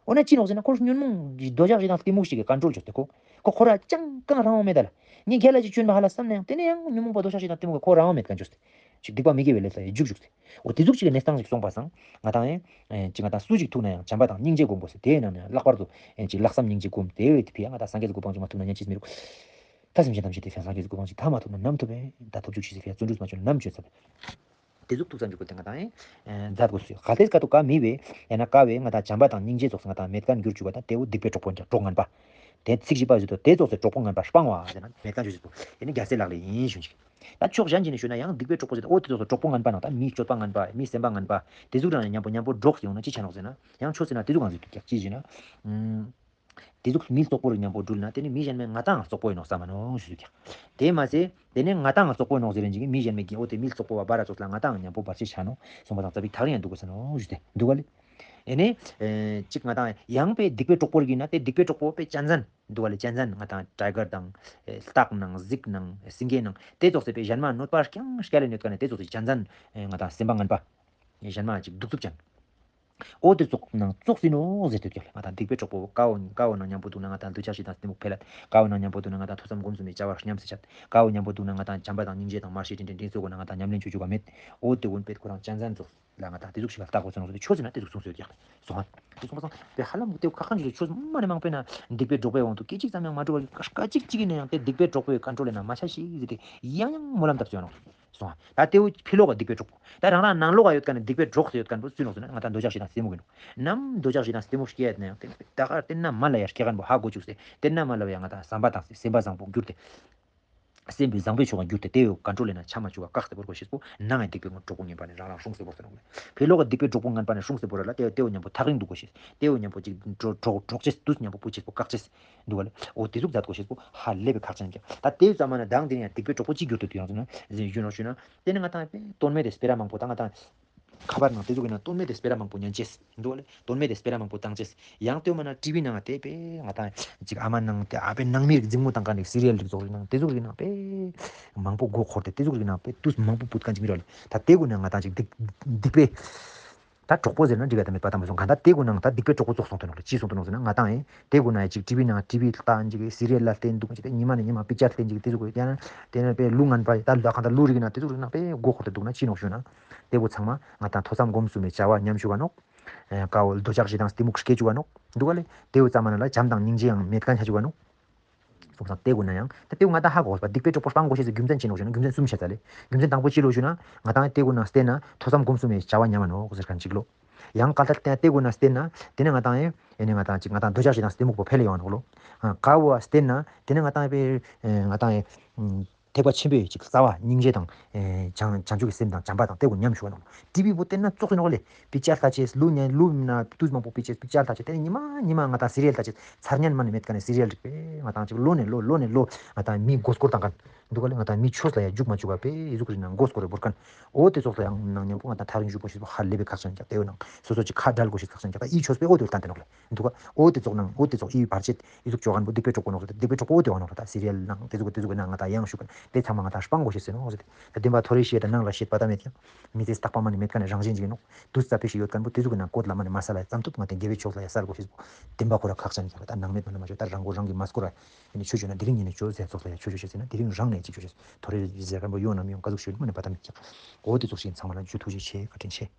འོ་ན་ཅི་ནོག་ཟེར་ན་ཁོ་ཉོན་མོངས་ཀྱི་འདོད་ཆགས་ཞེ་སྡང་གཏི་མུག་ཞིག་གི་ཀོན་ཊྲོལ་བཅོས་ཏེ་ཁོ་ཁོ་ཁོ་རང་ཅང་གང་རང་བ་མེད་ད་ལ། ངས་རྒྱལ་ལ་ཅིག་བཅོན་པ་ཧ་ལ་བསམ་ན་ཡང་དེ་ནས་ཡང་ཉོན་མོངས་པ་འདོད་ཆགས་ཞེ་སྡང་གཏི་མུག་གི་ཁོ་རང་བ་མེད་མཁན་བཅོས་ཏེ་ཅིག་སྡིག་པ་མི་དགེ་བའི་ལས་ལ་རྒྱུག་བཅུག་སྟེ། འོ་དེ་ཟུག་ཅིག་གི་གནས་སྟངས་ཤིག་སོང་པ་སང་ང་དང་ཡང་ཅིག་ང་དང་སུ་ཞིག་ཐུག་ན་ཡང་བྱམས་པ་དང་སྙིང་རྗེ་སྒོམ་དགོས་ཟེར། དེའི་ནང་ནས་ལྷག་པར་དུ་ཅིག་ལྷག་བསམ་སྙིང་རྗེ་སྒོམ་དེ་བས་དེ་ཕི་ཡ་ང་དང་སངས་རྒྱས་ཀྱི་གོ་འཕང་ཅིག་མ་ཐོབ་ན་ཉན་ཅེས་མི་རུག། ད་སེམས་ཅན་ཐམས་ཅད་དེ་ཕན་སངས་རྒྱས་ཀྱི་གོ་འཕང་ཅིག་ཐ་མ་ཐོབ་ན་ནམ་ཐོབ་པས། ད་ཐོབ་བཅུག་ཅེས་ཟེར་ཕི་ཡ་བརྩོན་འགྲུས་མ་བཅོས་ན་ནམ་བཅོས་ཚར། དེ་ཟུག་ཐུགས་བསམ་བཞེས་དགོས་ཏེ་ང་དང་ཡང་མཛད་དགོས་སུ་ག་ཏེ་ཀ་ཏོ་ཀ་མི་བས་ཡང་ན་ཀ་བས་ང་དང་བྱམས་པ་དང་སྙིང་རྗེ་ཙོགས་སེ་ང་དང་མེད་མཁན་འགྱུར་བཅུག་པ་དང་དེ་བོ་སྡིག་པའི་གྲོགས་པོ་ཡིན་ཀྱང་གྲོགས་ངན་པ། དེ་ཚིག་བཞི་པ་བཞི་དོ་དེ་ཙོགས་སེ་གྲོགས་པོ་ངན་པ་སྤང་བ་ཟེར་ན་མེད་མཁན་བཅོས་ཟེར་པོ་ཡིན་ན་རྒྱལ་སྲས་ལག་ལེན་ཡིན་ཞུ་ཞིག། ད་ཕྱོགས་གཞན་ཅིག་ནས་ཞུས་ན་ཡང་སྡིག་པའི་གྲོགས་པོ་ཟེར་ཏེ་འོ་དེ་ཙོགས་སེ་གྲོགས་པོ་ངན་པ་ནང་ད་མིའི་སྤྱོད་པ་ངན་པ་མིའི་སེམས་པ་ངན་པ་དེ་ཟུག་རང་ཡང་མཉམ་པོ་མཉམ་པོ་འགྲོགས་ཡོང་ན་ཅི་ཆ་ནོག་ཟེར་ན་ཡང་ཆོས་ཟེར་ན་དེ་ཟུག་གང་ཟེར་དུས་ཀྱག་ཅི་ཟེར་ན། དེ་ཟུག་མི་རྩོག་པོ་རུ་མཉམ་པོ་འགྲུལ་ན་དེ་ནི་མི་གཞན་མའི་ང་ཏང་རྩོག་པོ་ཡིན་ནོག་བསམ་མ་ནོག་ཞུ་ཀྱག། དེ་མ་ཟད་དེ་ནི་ང་ཏང་རྩོག་པོ་ཡིན་ནོག་ཟེར་རིན་ཅིག་མི་གཞན་མའི་གི་འོ་དེ་མི་རྩོག་པོ་བ་བ་ར་ཙོགས་ལ་ང་ཏང་མཉམ་པོ་བར་ཆད་ཆ་ནོག་གསུངས་པ་དང་རྩ་བའི་ཐག་རིང་ཡང་འདུག་གོ་ས་ནོག་ཞུ་སྟེ་འདུག་ག་ལེ། ཨེ་ནེ་ཨེ་ཅིག་ང་ཏང་ཡང་པེ་སྡིག་པའི་གྲོགས་པོ་རིག་ན་དེ་སྡིག་པའི་གྲོགས་པོ་པེ་གཅན་གཟན་འདུག་ག་ལེ། གཅན་གཟན་ང་ཏང་ཊའི་གར་དང་ཨེ་སྟག་ནང་གཟིག་ནང་ཨེ་སེང་གེ་ནང་དེ་ཙོགས་སེ་པེ་གཞན་མ་གནོད་པ་རྐྱང་སྐྱལ་ལེ་ཡོད་ཀ་ནེ་དེ་ཙོགས་སེ་གཅན་གཟན་ཨེ་ང་ཏང་སེམས་པ་ངན་པ་ཨེ་གཞན་མ་ཅིག་གདུག་རྩུབ་ཅན། འོ་དེ་ཙོགས་ནང་ཙོགས་ཡིན་ནོག་ཟེར་ཏེ་ཡོད་ཀྱག་ལེ། ང་ཏང་སྡིག་པའི་གྲོགས་པོ་ཀ་བོ་ཀ་བོ་ནང་མཉམ་པོ་འདུག་ན་ང་ཏང་འདོད་ཆགས་ཞེ་སྡང་གཏི་མུག་འཕེལ་ལད། ཀ་བོ་ནང་མཉམ་པོ་འདུག་ན་ང་ཏང་ཐོས་བསམ་སྒོམ་གསུམ་མི་བྱ་བ་ཉམས་སུ་ཆད། ཀ་བོ་མཉམ་པོ་འདུག་ན་ང་ཏང་བྱམས་པ་དང་སྙིང་རྗེ་དང་མར་ཤེས་དྲིན་དྲན་དྲིན་ཚོགས་དགོས་ན་ང་ཏང་ཉམས་ལེན་བྱེད་རྒྱུ་ག་མེད། འོ་དེ་ཀུན་པེ་ཁོ་རང་གཅན་གཟན་ཙོགས་ལ་ང་ཏང་དེ་ཟུག་ཞིག་ལ་བལྟ་དགོས་ཚུལ་ནོག་ཟེར་ཏེ་ཆོས་ཟེར་ན་དེ་ཟུག་གསུངས་སེ་ཡོད་ཀྱག་ལེ། སོང་ང་། དེ་ཚོ་མ་སོང་དེ་ཧ་ལམ་དེ་ཁ་ཁ་ཞིག་ཆོས་མ་ནེ་མང་པོ་ན་སྡིག་པའི་གྲོགས་པོའི་དབང་དུ་སྐད་ཅིག་ཙམ་ཡང་མ་འགྲོ་བར་སྐད་ཅིག་ཅིག་ཡིན་ན་ཡང་དེ་སྡིག་པའི་གྲོགས་པོའི་ཀོན་ཊྲོལ་ལ་ན་མ་ཆ་ཞིག་ཟེར་ཏེ་ཡང་ཡང་སྨོན་ལམ་བཏབ་སེ་ཡོད་ནོག། སོང་ང་། ད་དེ་བོ་ཕི་ལོག་ག་སྡིག་པའི་གྲོགས་པོ། ད་རང་རང་ནང་ལོག་ག་ཡོད་ཀ་ནེ་སྡིག་པའི་གྲོགས་སུ་ཡོད་ཀ་ནེ་བོ་སུ་ནོག་ཟེར་ན་ང་ཏང་འདོད་ཆགས་ཞེ་སྡང་གཏི་མུག་ཡིན་ནོག། ནམ་འདོད་ཆགས་ཞེ་སྡང་གཏི་མུག་སྐྱེ་ཡོད་ན་ཡང་དེ་ད་ག་དེ་ན་མ་ལ་ཡ་སྐྱེ་མཁན་བོ་ཧ་གོ་བཅུག་སྟེ་དེ་ན་མ་ལ་ཡ་ང་ཏང་བསམ་པ་བཏང་སྟེ་སེམས་པ་བཟང་པོ་གྱུར་ཏེ། སེམས་པའི་བཟང་པོའི་ཕྱོགས་ལ་གྱུར་ཏེ་དེ་བོ་ཀོན་ཊྲོལ་ལ་ན་ཆ་མ་བཅུག་ག་བཀག་སྟེ་བོར་དགོས་ཤེས་པོ་ནང་ང་སྡིག་པའི་གྲོགས་པོ་ངན་པ་ནེ་རང་རང་སྲུང་སེ་བོར་ཏེ་ནོག་ལེ། ཕི་ལོག་ག་སྡིག་པའི་གྲོགས་པོ་ངན་པ་ནེ་སྲུང་སེ་བོར་ལ་དེ་དེ་བོ་མཉམ་པོ་ཐག་རིང་འདུག་དགོས་ཤེས། དེ་བོ་མཉམ་པོ་ཅིག་གྲོགས་གྲོགས་གྲོགས་ཅེས་དུས་མཉམ་པོ་སྤུ་ཅེས་པོ་བཀག་ཅེས་འདུག་ག་ལེ། འོ་དེ་ཟུག་མཛད་དགོས་ཤེས་པོ་ཧ་ལས་པའི་ཁག་ཅན་ཀྱག། ད་དེ་ཙམ་མ་ན་མདང་དེ་ནེ་ཡང་སྡིག་པའི་གྲོགས་པོ་ཅིག་གྱུར་ཏེ་དུས་ཡང་ཟེར་ན་ཟེར་ཞུ་ནོག་ཞུ་ན། དེ་ནེ་ང་ཏང་དཔེ་དོན་མེད་དེ་སྤེ་ར་མང་པོ་ད་ང་ཏང་ཁ་པར་ནང་དེ་ཟུག་གི་ནང་དོན་མེད་དེ་སྤེ་ར་མང་པོ་ཉན་ཅེས་འདུག་ག་ལེ། དོན་མེད་དེ་སྤེ་ར་མང་པོ་བཏང་ཅེས། ཡང་དེ་མ་ན་ཊི་ཝི་ནང་དེ་དཔེ་ང་ཏང་ཅིག་ཨ་མ་ནང་དེ་ཨ་ཕའི་ནང་མི་རིགས་འཛིང་མོ་བཏང་མཁན་ནི་སི་རི་ཡལ་རིགས་ཙོགས་རིགས་ནང་དེ་ཟུག་རིགས་ནང་དཔེ་མང་པོ་མགོ་འཁོར་ཏེ་དེ་ཟུག་རིགས་ནང་དཔེ་དུས་མང་པོ་བུད་མཁན་ཅིག་མི་རོ་ལེ། ད་དེ་ཀུན་ནེ་ང་ཏང་ཅིག་སྡིག་སྡིག་པའི། ད་གྲོགས་པོ་ཟེར་ན་འགྲིག་ག་ད་མེད་པ་དང་མ་སོང་། གང་ལྟར་དེ་ཀུན་ནང་ད་སྡིག་པའི་གྲོགས་པོ་ཙོགས་སོང་སྟེ་ནོག་ལེ། ཅི་སོང་སྟེ་ནོག་ཟེར་ན་ང་ཏང་ཨེ་དེ་ཀུན་ནང་ཅིག་ཊི་ཝི་ནང་ཊི་ཝི་ལྟ་ཅིག་སི་རི་ཡལ་ལ་བལྟས་འདུག་ཅིག་དེ་ཉི་མ་ནེ་ཉི་མ་པིག་ཅར་བལྟས་ཅིག་དེ་ཟུག་གི་ཡང་དེ་ནེ་དཔེ་ལུ་ངན་པ་ད་ལ་གང་ལྟར་ལུ་རིགས་ནང་དེ་ཟུག་རིགས་ནང་དཔེ་མགོ་འཁོར་ཏེ་འདུག་ན་ཅི་ནོག་ཞུ་ན། དེ་བོ་ཚང་མ་ང་ཏང་ཐོས་བསམ་སྒོམ་གསུམ་མི་བྱ་བ་ཉམས་ཅུག་ག་ནོག། ཨེ་ཀ་བོ་འདོད་ཆགས་ཞེ་སྡང་གཏི་མུག་སྐྱེ་ཅུག་ག་ནོག། འདུག་ག་ལེ། དེ་བོ་ཙམ་མ་ན་ལ་བྱམས་དང་སྙིང་རྗེ་ཡང་མེད་མཁན་ཆ་ཅུག་ག་ནོག། སོང་ཙང་དེ་ཀུན་ནེ་ཡང་ད་དེ་བོ་ང་ཏང་ཧ་གོ་དགོས་པ་སྡིག་པའི་གྲོགས་པོ་སྤང་དགོས་ཤེས་སི་རྒྱུ་མཚན་ཅི་ནོག་ཞུ་ན་རྒྱུ་མཚན་གསུམ་བཤད་ཚར་ལེ། རྒྱུ་མཚན་དང་པོ་ཅི་ལོ་ཞུ་ན་ང་ཏང་དེ་ཀུན་ནང་བལྟས་ན་ཐོས་བསམ་སྒོམ་གསུམ་མི་བྱ་བ་ཉམས་མ་ནོག་ཟེར་མཁན་ཅིག་ལོ། ཡང་གང་ལྟར་དེ་ཀུན་ནང་བལྟས་ན་དེ་ནེ་ང་ཏང་ཨེ་ཨེ་ནེ་ང་ཏང་ཅིག་ང་ཏང་འདོད་ཆགས་ཞེ་སྡང་གཏི་མུག་པོ་འཕེལ་ཡོང་ནོག་ལོ། ཨ་ཀ་བོ་བལྟས་ན་དེ་ནེ་ང་ཏང་ཨེ་ང་ཏང་ཨེ་ཐེག་པ་ཆེན་པོའི་ཅིག་རྩ་བ་སྙིང་རྗེ་དང་ཨེ་བྱང་བྱང་ཆུབ་ཀྱི་སེམས་དང་བྱམས་པ་དང་དེ་ཀུན་ཉམས་ཅུག་ག་ནོག། ཊི་ཝི་བོ་བལྟས་ན་ཙོགས་སེ་ནོག་ལེ། པིག་ཅར་ལྟ་ཅེས་ལུ་ཉན་ལུ་མིན་ན་དུས་མང་པོ་པིག་ཅར་པིག་ཅར་ལྟ་ཅེས་དེ་ནེ་ཉི་མ་ཉི་མ་ང་ཏང་སི་རི་ཡལ་ལྟ་ཅེས་ཚར་ཉན་མ་ནེ་མེད་མཁན་ནི་སི་རི་ཡལ་རིགས་པེ་ང་ཏང་ཅིག་ལོ་ནེ་ལོ་ལོ་ནེ་ལོ་ང་ཏང་མི་མགོ་སྐོར་བཏང་མཁན་འདུག་ག་ལེ། ང་ཏང་མི་ཆོས་ལ་ཡ་འཇུག་མ་ཅུག་པ་པེ་ཨི་ཟུག་རིགས་ནང་མགོ་སྐོར་རེ་བོར་མཁན། འོ་དེ་ཙོགས་ལ་ཡང་ནང་མཉམ་པོ་ང་ཏང་ཐག་རིང་བཞུགས་དགོས་ཤེས་པོ་ཧ་ལས་པའི་ཁག་ཅན་ཀྱག། དེ་བོ་ནང་སོ་སོ་ཅིག་ཁ་བྲལ་དགོས་ཤེས་ཁག་ཅན་ཀྱག། ད་ཨི་ཆོས་པེ་འོ་དེ་བོ་བསྟན་ཏེ་ནོག་ལེ། འདུག་ག། འོ་དེ་ཙོགས་ནང་འོ་དེ་ཙོགས་ཨི་བར་ཆད་ཨི་ཟུག་ཅོ་མཁན་པོ་སྡིག་པའི་གྲོགས་པོ་ནོག་ཟེར་ཏེ་སྡིག་པའི་གྲོགས་པོ་འོ་དེ་བོ་ནོག་ལེ། ད་སི་རི་ཡལ་ནང་དེ་ཟུག་དེ་ཟུག་ནང་ང་ཏང་ཡང་ཞུགས་མཁན་དེ་ཚང་མ་ང་ཏང་སྤང་དགོས་ཤེས་ཟེར་ནོག་ཟེར་ཏེ། ད་བདེན་པ་ཐོ་རེ་བཤད་ད་ནང་ལ་བཤད་པ་ད་མེད་ཀྱང་མི་ཚེ་རྟག་པ་མ་ནེ་མེད་མཁན་ནི་རང་བཞིན་ཅིག་ཡིན་ནོག། དུས་ཙ་པིག་ཞིག་ཡོད་མཁན་པོ་དེ་ཟུག་གི་ནང་བཀོད་ལ་མ་ནེ་མ་ས་ལ་ཙམ་ཐུབ་ང་ཏང་དགེ་བའི་ཕྱོགས་ལ་ཡ་སལ་དགོས་ཤེས་པོ་བདེན་པ་ཁོ་ར་ཁག་ཅན་ཀྱག། ད་ནང་མེད་མ་ནེ་མ་ཅོ་ད་རང་མགོ་རང་གིས་མ་སྐོར་ར་ཡིན་ནི་ཆོས་ཅོ་ན་དེ་རིང་ཉིན་ནེ་ཅོ་ཟེར་ཙོགས་ལ་ཡ་ཆོས་ཅོ་ཤེས་ཟེར་ན་དེ་རིང་རང་ནེ་ཅིག་ཅོ་ཤེས་ཐོ་རེ་ཟེར་མཁན་པོ་ཡོང་ན་མི་ཡོང་ཀ་ཟུག་ཞུ་ནི་མ་ནེ་པ་ད་མེད་ཀྱག། འོ་དེ་ཙོགས་ཤིག་ཚང་མ་ལ་ཇུ་ཐུགས་རྗེ་ཆེ་བཀའ་དྲིན་ཆེ།